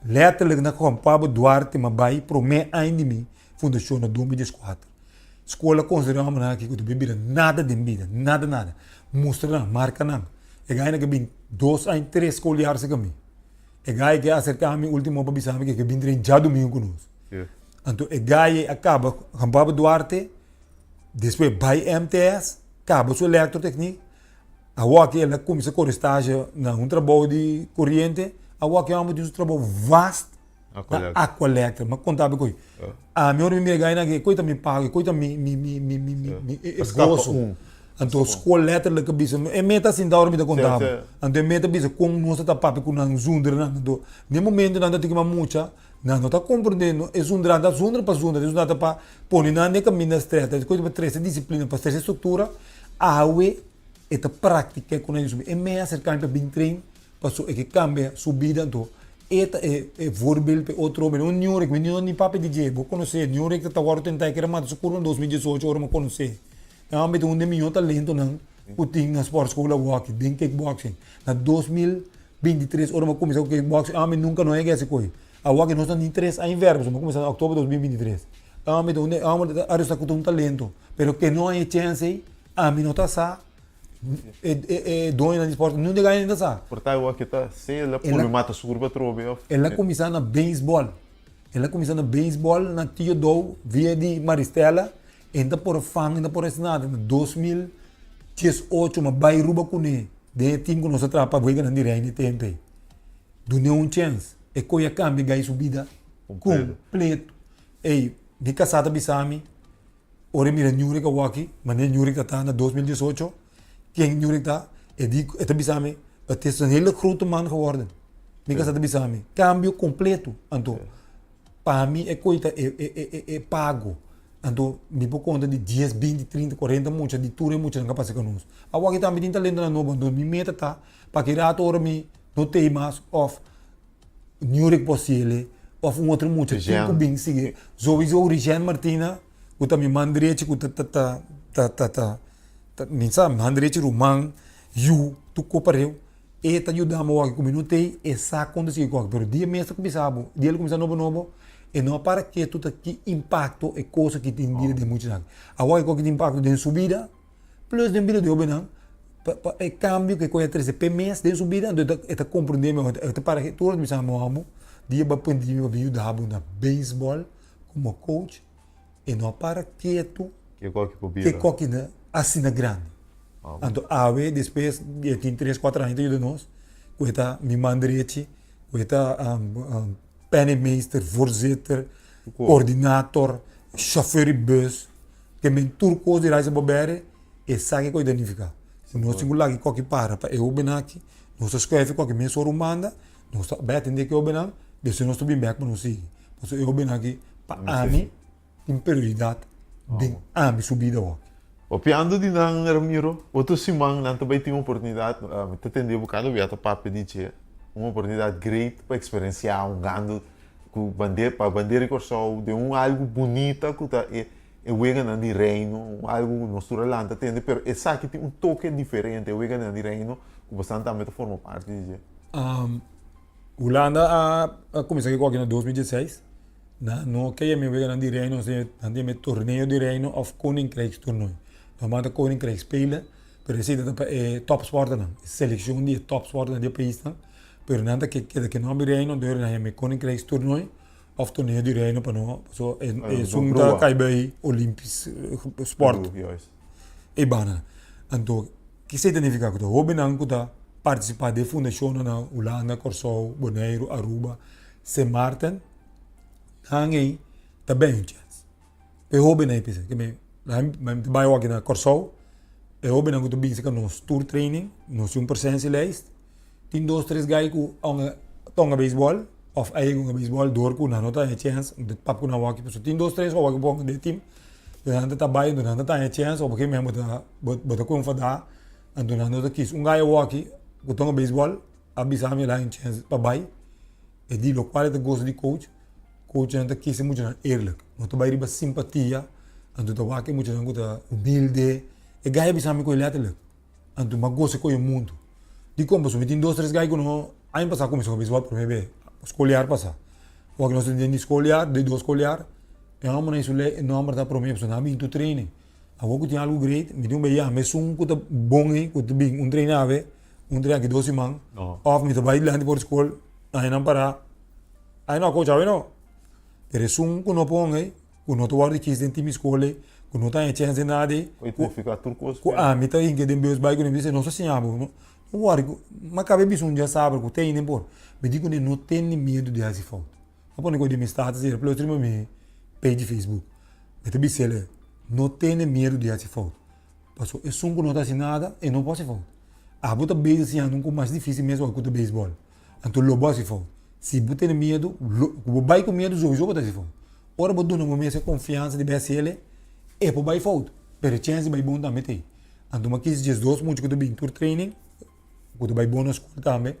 Letterlijk na Juan Pablo Duarte mi a bai promé aña di mi fundashon na 2014. Skol a konsiderá mi nan aki ku ta bin bira nada den bida, nada nada. Mustra nan, marka nan. E gainan ke bin dos aña tres skol jaar cerca mi. E gai ke aserká mi ultimo pa bisa mi ke ke bin train djadumingu ku nos. Anto e gai ei a kaba Juan Pablo Duarte, despues bai MTS, kaba su elektrotechniek, awor el a kuminsá kore stage na un trabou di koriente, awor e hòmber tin su trabou vast na Aqualectra. Mi a konta bo koe, ami ora mi mira e gainan aki, e koe ta mi pago, e koe ta mi mi mi mi mi e goso. Anto skol letterlijk a bisa, e meta sinta ora mi ta konta bo, anto e meta bisa kon nos ta papia ku nan zundra nan, anto den momento nan ta tin ku mucha, Nan no ta komprendé no. E zundra ta zundra pa zundra, e zundra ta pa pone nan den kaminda stret, e kos pa trese disiplina, pa trese struktura. Awe e ta praktiká ku nan yusu. E mei a serká mi pa bin train pasobra e ke kambia su bida anto e ta e e voorbeeld pa e otro hoben. Un Newrick, mi no ni papia di dje, bo konosé Newrick ta ta wòrdu tentá e kere mata su kurpa na 2018 ora mi konosé. E hòmber ta un di e mihó talentonan ku tin na sportschool awòki den kickboxing. Na 2023 ora mi a kuminsá ku kickboxing ami nunka no a yega ese koi. Awor nos ta ni tres aña verder pasobra mi a kuminsá na oktober 2023. Ami ta un di e hòmber a resultá ku ta un talento pero ke no haña e chèns ei ami no ta sa e e doñonan di spòrt nunde gana no ta sa. Por ta awor ke ta si el a purba mata su kurpa atrobe òf. El a kuminsá na beisbòl. El a kuminsá na beisbòl na Tio Dou via di Maristella E ta por fan, e ta por hasi nada. Na 2018 mi a bai Aruba kuné den e team ku nos a traha pa weganan di Reino e tempu ei. Dun'é un chèns. E koi a kambia gai su bida kompleto. Ey, mi kasá ta bisa mi, ora e mira Nurek awaki, manera Nurek ta ta na 2018, ken Nurek ta, e di, e ta bisa mi, het is een hele grote man geworden. Mi kasá ta bisa mi, kambio kompleto. Anto, pa mi e koi ta e e e e pago. Anto mi por konta di dies, binti, trinta, kuarenta mucha di tur e muchanan ku a pasa ku nos. Awor aki tambe tin talentonan nobo, anto mi meta ta pa ki rato ora mi no tei mas òf Nurek por hasiel òf un otro mucha tin ku bin sigui. Souiso Rigen Martina ku ta mi man drechi ku ta ta ta ta ta ta mi sa man drechi, ruman, yu, tur ko pareu. E ta yuda mi wak ku mi no tei e sa kon ta sigui ku wak pero dia mes ta kuminsá bo dia el kuminsá nobo nobo e no a para ketu ta ki impakto e kos aki tin bida den muchanan awor e kos aki tin impakto den su bida plus den bida di hobennan pa pa e kambio ku e kos a trese p'e mes den su bida anto e ta komprende mehor e ta para tur ora ta bisa mi amo dia bo a pidi mi pa bin yuda bo na beisbòl komo coach. E no a para ketu Ke koki por bira. Ke koki na asina grandi. Anto awe despues di e tin tres kuater aña ta yuda nos ku e ta mi man drechi, ku e ta penningmeester, voorzitter, coördinator, chauffeur di bus, ke men tur kos di Raiza Boberre e sa ke koki ta nifiká. Si nos tin ku laga e koki para pa e hobennan aki, nos ta skuif e koki mesora un banda, nos ta bai atendé ku e hobennan, despues nos ta bin bèk pa nos sigui. Pasobra e hobennan aki pa ami tin prioridat den ami su bida wak. Papiando di nan, Ramiro, otro siman nan ta bai tin un oportunidat, mi ta tende bo kada bia ta papia di dje, un oportunidat great pa eksperensiá hungando ku bandera, pa bandera di Kòrsou den un algu bunita ku ta e e weganan di Reino, un algu ku nos tur a lanta tende, pero esaki tin un toke diferente, e weganan di Reino ku bastante tambe ta forma parti di dje. Hulanda a kuminsá ku e koki na 2016. Nan no ke yama e weganan di Reino, nan ta yama e Torneo di Reino òf Koninkrijkstoernooi. Normal ta Koninkrijksspelen, pero esei ta pa e tòpspòrternan, e selekshon di e tòpspòrternan di e paisnan. Pero nan ta keda ku e nòmber di Reino, dor nan yama e Koninkrijkstoernooi òf Torneo di Reino pa no, pasobra esun ta kai bei Olympisch sport e banda. Anto Kisei ta nifiká ku ta hóbennan ku ta partisipá den fundashonnan na Hulanda, Kòrsou, Boneiru, Aruba, Sint Maarten, nan ei ta bèn un chèns. E hóbennan ei pensa, mi ta bai awor aki na Kòrsou, e hóbennan ku ta binse ku nos tur training, nos tin un presentielijst, tin dos tres gai ku ta hunga beisbòl òf a yega hunga beisbòl dor ku nan no ta haña chèns, papia ku nan awor aki, pasobra tin dos tres ku awor aki por hunga den e tim. Nan ta ta bai anto nan ta taña chèns op un gegeven moment bo ta bo ta konfadá anto nan no ta kis un gai awoki ku ta hunga beisbòl a bisa mi el a haña un chèns pa bai e di lokual e ta gosa di coach, coachnan ta kis e muchanan eerlijk no ta bai riba simpatia. Anto ta wak e muchanan ku ta humilde. E gai a bisa mi ku e letterlijk. Anto mi a gosa ku e mundu. Dikon? Pasobra mi tin dos tres gai ku no aña pasá kuminsá ku beisbòl promé be skolyaar pasá. Wak nos ta den di skolyaar, di dos skolyaar, e hòmbernan su lei e nòmber ta promé pasobra nan a bin tur training. Awor ku tin algu great, mi tin un be yama esun ku ta bon ei ku ta bin un train awe, un train aki dos siman, òf mi ta bai dilanti por skol, aña nan pará, ai no coach awe no. Pero esun ku no pon ei, ku no ta wòrdu kis den team di skol ei, ku no ta haña chèns den nada ei, ku ami ta hinka den bus bai ku nan bisa nos a siña bo, no wòri ku, mi a kaba e bisa un dia sabra ku te ainda por, mi di ku nan no tene miedu di hasi fout. Mi a pone ku di mi status ei, plus riba mi page di facebook, mi ta bisa el, no tene miedu di hasi fout, pasobra esun ku no ta hasi nada, e no por hasi fout. Abo ta bezig siñando un kos mas difisil mes ku ta beisbòl. Anto lo bo hasi fout. Si bo tene miedu, lo, ku bo bai ku miedu souiso bo ta hasi fout. Ora bo duna bo mes e konfiansa di bai hasi el, e por bai fout, pero e chèns di bai bon tambe t'ei. Anto mi a kis diesdos mucha ku ta bin tur training, ku ta bai bon na skol tambe,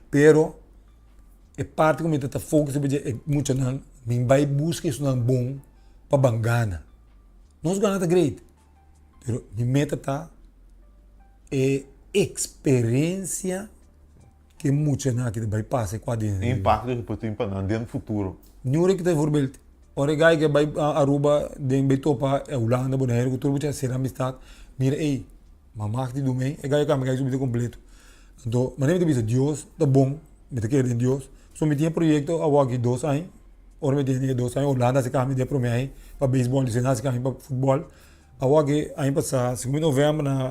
pero e parti ku mi ta ta focus riba dje e muchanan, mi bai buska esunnan bon pa ban gana. Nos gana ta great, Pero mi meta ta e experiencia ke muchanan aki ta bai pasa kua den. E impacto ku por tin pa nan den futuro. Ñure ki ta voorbeeld. Ora e gai ke bai Aruba den bai topa Hulanda, Bonaire ku tur mucha sera amistad. Mira ey, mama di dumei e gai a kambia gai su bida kompleto. Anto manera mi ta bisa Dios ta bon, mi ta kere den Dios. So mi tin e proyekto awor aki dos aña. Ora mi tene dos aña Hulanda hasi kambio den prome aña pa beisbòl dise nan hasi kambio pa futbòl. Awor aki aña pasá segun mi novèmber nan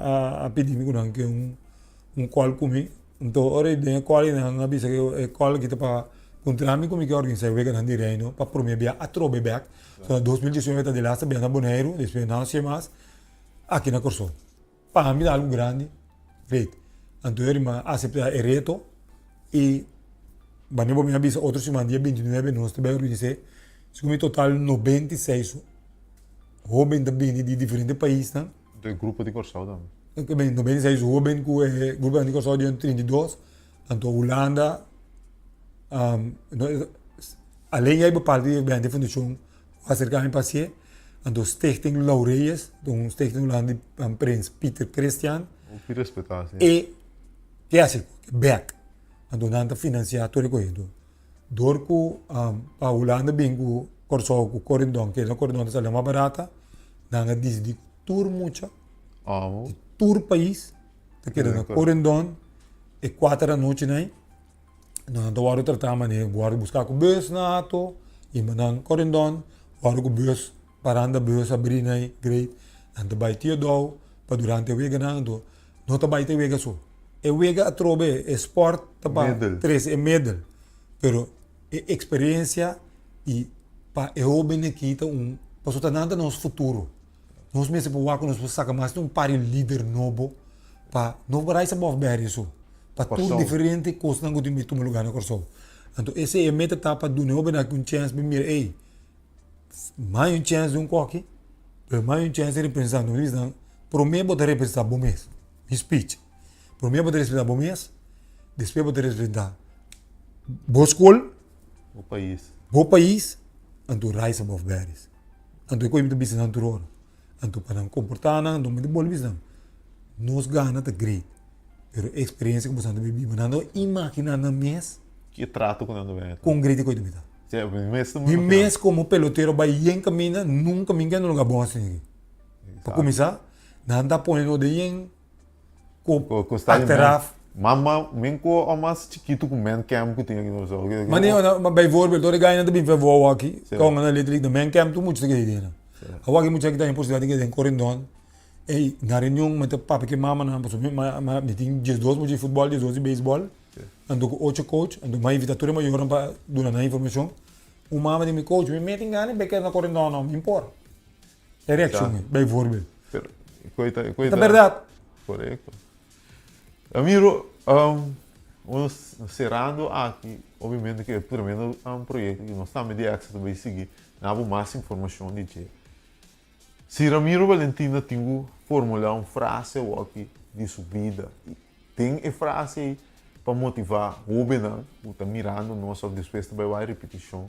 a pidi mi ku nan ke un kòl ku mi. Anto ora den e kòl nan a bisa ku e kòl aki ta pa puntra mi ku mi ke organisá e weganan di Reino pa prome bia atrobe bèk. So na 2019 ta di laatste bia na Boneiru despues nan hasi mas aki na Kòrsou. Pa mi ta algu grandi, great. Anto e rima aseptá e reto i wanneer bo mi a bisa otro siman dia 29 nos ta bai organis'é. Segun mi total 96 hóben ta bini di diferente paisnan. Anto e grupo di Kòrsou tambe. E bini 96 hóben ku e gruponan di Kòrsou di un 32. Anto Hulanda, alen ya e bepal di bende fundashon Acerca mi pasie, anto Stichting Laureus, un stichting Hulanda di Prins Pieter Christian. Hopi respetá, si. E ke hasi bek, anto nan ta financia tur e kohe. Dor ku pa Hulanda bin ku Kòrsou ku Corendon, ke na Corendon ta sali mas barata, nan a disidi ku tur mucha di tur pais ta keda na Corendon e kuater anochi nan. Nan ta wòrdu tratá manera ku wòrdu buská ku bus na ato i nan Corendon wòrdu ku bus paranda bus abrí na e great nan ta bai Theodore pa durante e weganan anto no ta bai te wega so e wega atrobe e sport ta pa trese e medal pero e eksperensia i pa e hóbennan aki ta un pasobra nan ta nos futuro. Nos mester por wak ku nos por saka mas di un par di lider nobo pa no rise above bèri so, pa tur diferente kosnan ku tin bai tuma lugá na Kòrsou. Anto esei e meta ta pa duna e hóbennan aki un chèns pa mira, ey, mai un chèns di un kòki, pero mai un chèns di representá. Nos bisa nan, promé bo ta representá bo mes, mi speech, promé bo ta representá bo mes, despues bo ta representá bo skol, Bo pais. Bo pais, anto rise above bèris. Anto e koe mi ta bisa nan tur ora. Anto pa nan komportá nan, anto mi ta bolbe bisa nan, nos gana ta great, pero e eksperensia ku boso ta bai biba, nan no imaginá nan mes. Ki e trato ku nan ta bai. Kon great e koe ta bita. Sí, mi mes ta Mi mes komo pelotero bai yen kaminda, nunka mi kende un lugá bon asin aki. Pa kuminsá, nan ta pone nos den yen. Ku Ku sta achteraf. Mama, men ku o mas chikitu ku men camp ku tin aki na Kòrsou. Ma nee, ma bijvoorbeeld, ora e gainan ta bin for vou aki, ta hunga na Little League, na men camp tur mucha ta keda den. Awor aki mucha ki ta haña posibilidat di keda den Corendon, ey, na reunion mi ta papia ku e mamanan, pasobra mi mi tin diesdos mucha di futbòl, diesdos di beisbòl, anto ku ocho coach, anto mi a invitá tur e mayornan pa duna nan informashon. Un mama di mi, coach, mi mete gana di bai keda na Corendon, no, mi por. E reaccion ei, bijvoorbeeld. Pero, koe ta, koe Ta berdad. Correcto. Ramiro, um, nos cerrando aki, obviamente que e tremendo um, proyecto que nos tambe di Extra ta bay sigui na bo mas informacion di dje. Si Ramiro Valentina tin cu formula un frase awoki di su bida, den e frase ei pa motiva hobennan cu ta mirando nos of despues ta bay wak e repeticion,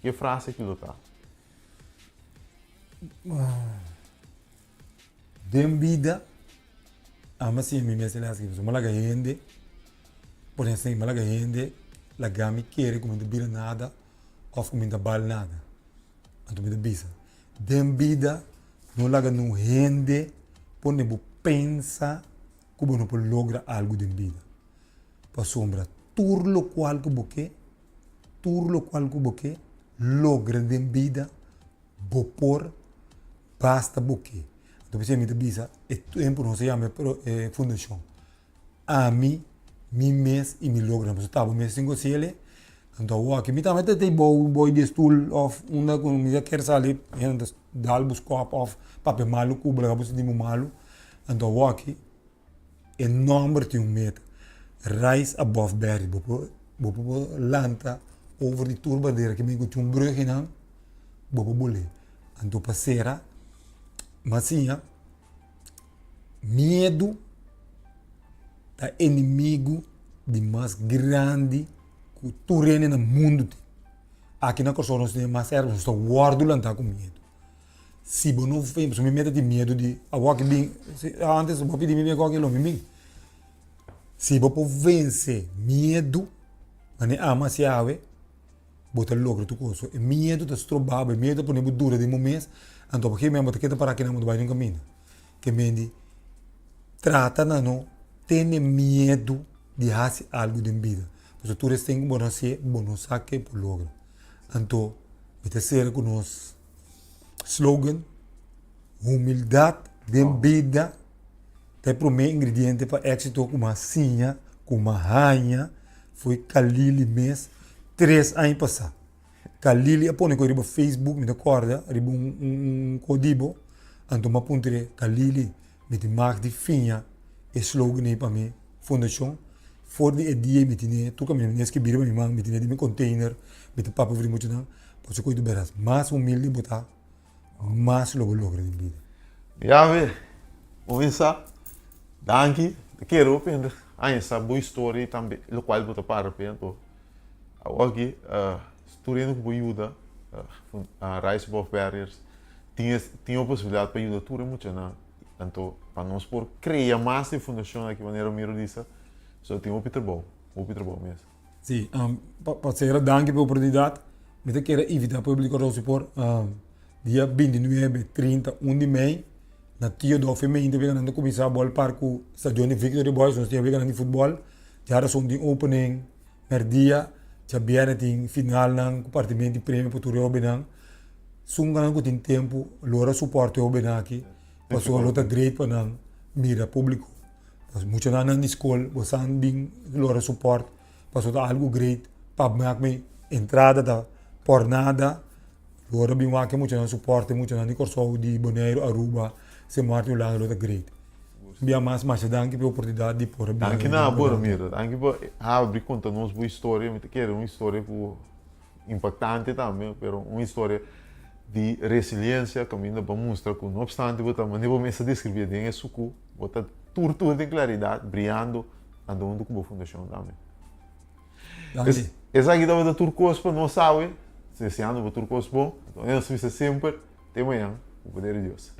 ke frase ki lo ta? Den bida ami a siña mi mes e les aki pasobra mi a laga hende por esei mi a laga hende laga mi kere ku mi ta bira nada òf ku mi ta bal nada. Anto mi ta bisa den bida no laga niun hende pone bo pensa ku bo no por logra algu den bida pasobra tur lokual ku bo ke tur lokual ku bo ke logra den bida bo por basta bo ke. Anto p'esei mi ta bisa e tempu nos a yama e fundashon ami, mi mes i mi logronan. Pasobra ta bo mes tin ku hasiel, anto awor mi tambe ta ta bou bou di e stul òf unda ku mi ta kier sali hende ta dal bo skòp òf papia malu ku bo laga bo sinti bo malu. Anto awor e nòmber tin un meta, Rise Above Barriers. Bo por bo por lanta over di tur bandera ke men ku tin un brùg einan bo por bol'é. Anto pa sera mi a siña miedu ta enemigu di mas grandi ku tur hende na mundu tin. Aki na Kòrsou nos tin mas èrg, nos ta wòrdu lantá ku miedu. Si bo no pasobra mi meta tin miedu di awor ki bin antes bo a pidi mi bin awor ki lo mi bin. Si bo por vense miedu manera ami a hasi awe bo ta logra tur kos. E miedu ta stroba bo, e miedu ta pone bo dura den bo mes, anto op gegeven moment bo ta keda para kinan bo ta bai den kaminda. Ke men di trata na no tene miedu di hasi algu den bida, pasobra tur esei ku bo no hasié bo no sa ke por logra. Anto mi ta sera ku nos slogan, humildat den bida ta e promé ingrediente pa éksito ku mi a siña, ku mi a haña fo'i Kalili mes tres aña pasá. Kalili a pone ku riba Facebook, mi ta kòrda, riba un un kodibo, anto mi a puntr'é, Kalili, mi tin mag di fiña e slogan ei pa mi fundashon? For di e dia ei mi tene tur kaminda mi ta skibí riba mi man, mi tene den mi container, mi ta papia for di muchanan, pasobra ku e ta bèrdat, mas humilde bo ta, mas lo bo logra den bida. Yave, kuminsá. Danki. Ta kere hopi hende haña sa bo historia i tambe lokual bo ta para p'e. Anto awor aki tur hende ku por yuda Rise Above Barriers tin e tin e posibilidat pa yuda tur e muchanan. Anto pa nos por krea mas di e fundashon aki manera Miro bisa, so tin hopi trabou, hopi trabou mes. Sí, pa sera danki pa e oportunidat. Mi ta kere invitá pueblo di Kòrsou si por dia 29, 30, 1 di mei na Tio Dòf e meinta wega nan ta kuminsá bòlpark ku stadion di Victory Boys, nos tin weganan di futbòl. Djarason tin opening mèrdia, djabièrnè tin finalnan ku partimentu di premio pa tur e hóbennan. Sunganan ku tin tempu lora supòrt e hóbennan aki pasobra lo ta great pa nan mira públiko. Muchanan nan di skol bo san bin lora support pasobra ta algu great pa mak mi entrada ta por nada lora bin wak e muchanan support e muchanan di Kòrsou di Boneiru Aruba Sint Maarten Hulanda lo ta great un bia mas masha danki pa e oportunidat di por a bin Danki na bo Ramiro danki pa habri konta nos bo historia mi ta kere un historia ku impactante tambe pero un historia di resiliencia caminda pa mustra cu no obstante bo ta manera bo mes a describi den e sucu bo ta tur tur den claridad briyando ando hunto cu bo fundacion tambe. Danki. Esaki tabata tur cos pa nos awe, deseando bo tur cos bon, nos bisa semper te mañan cu poder di Dios.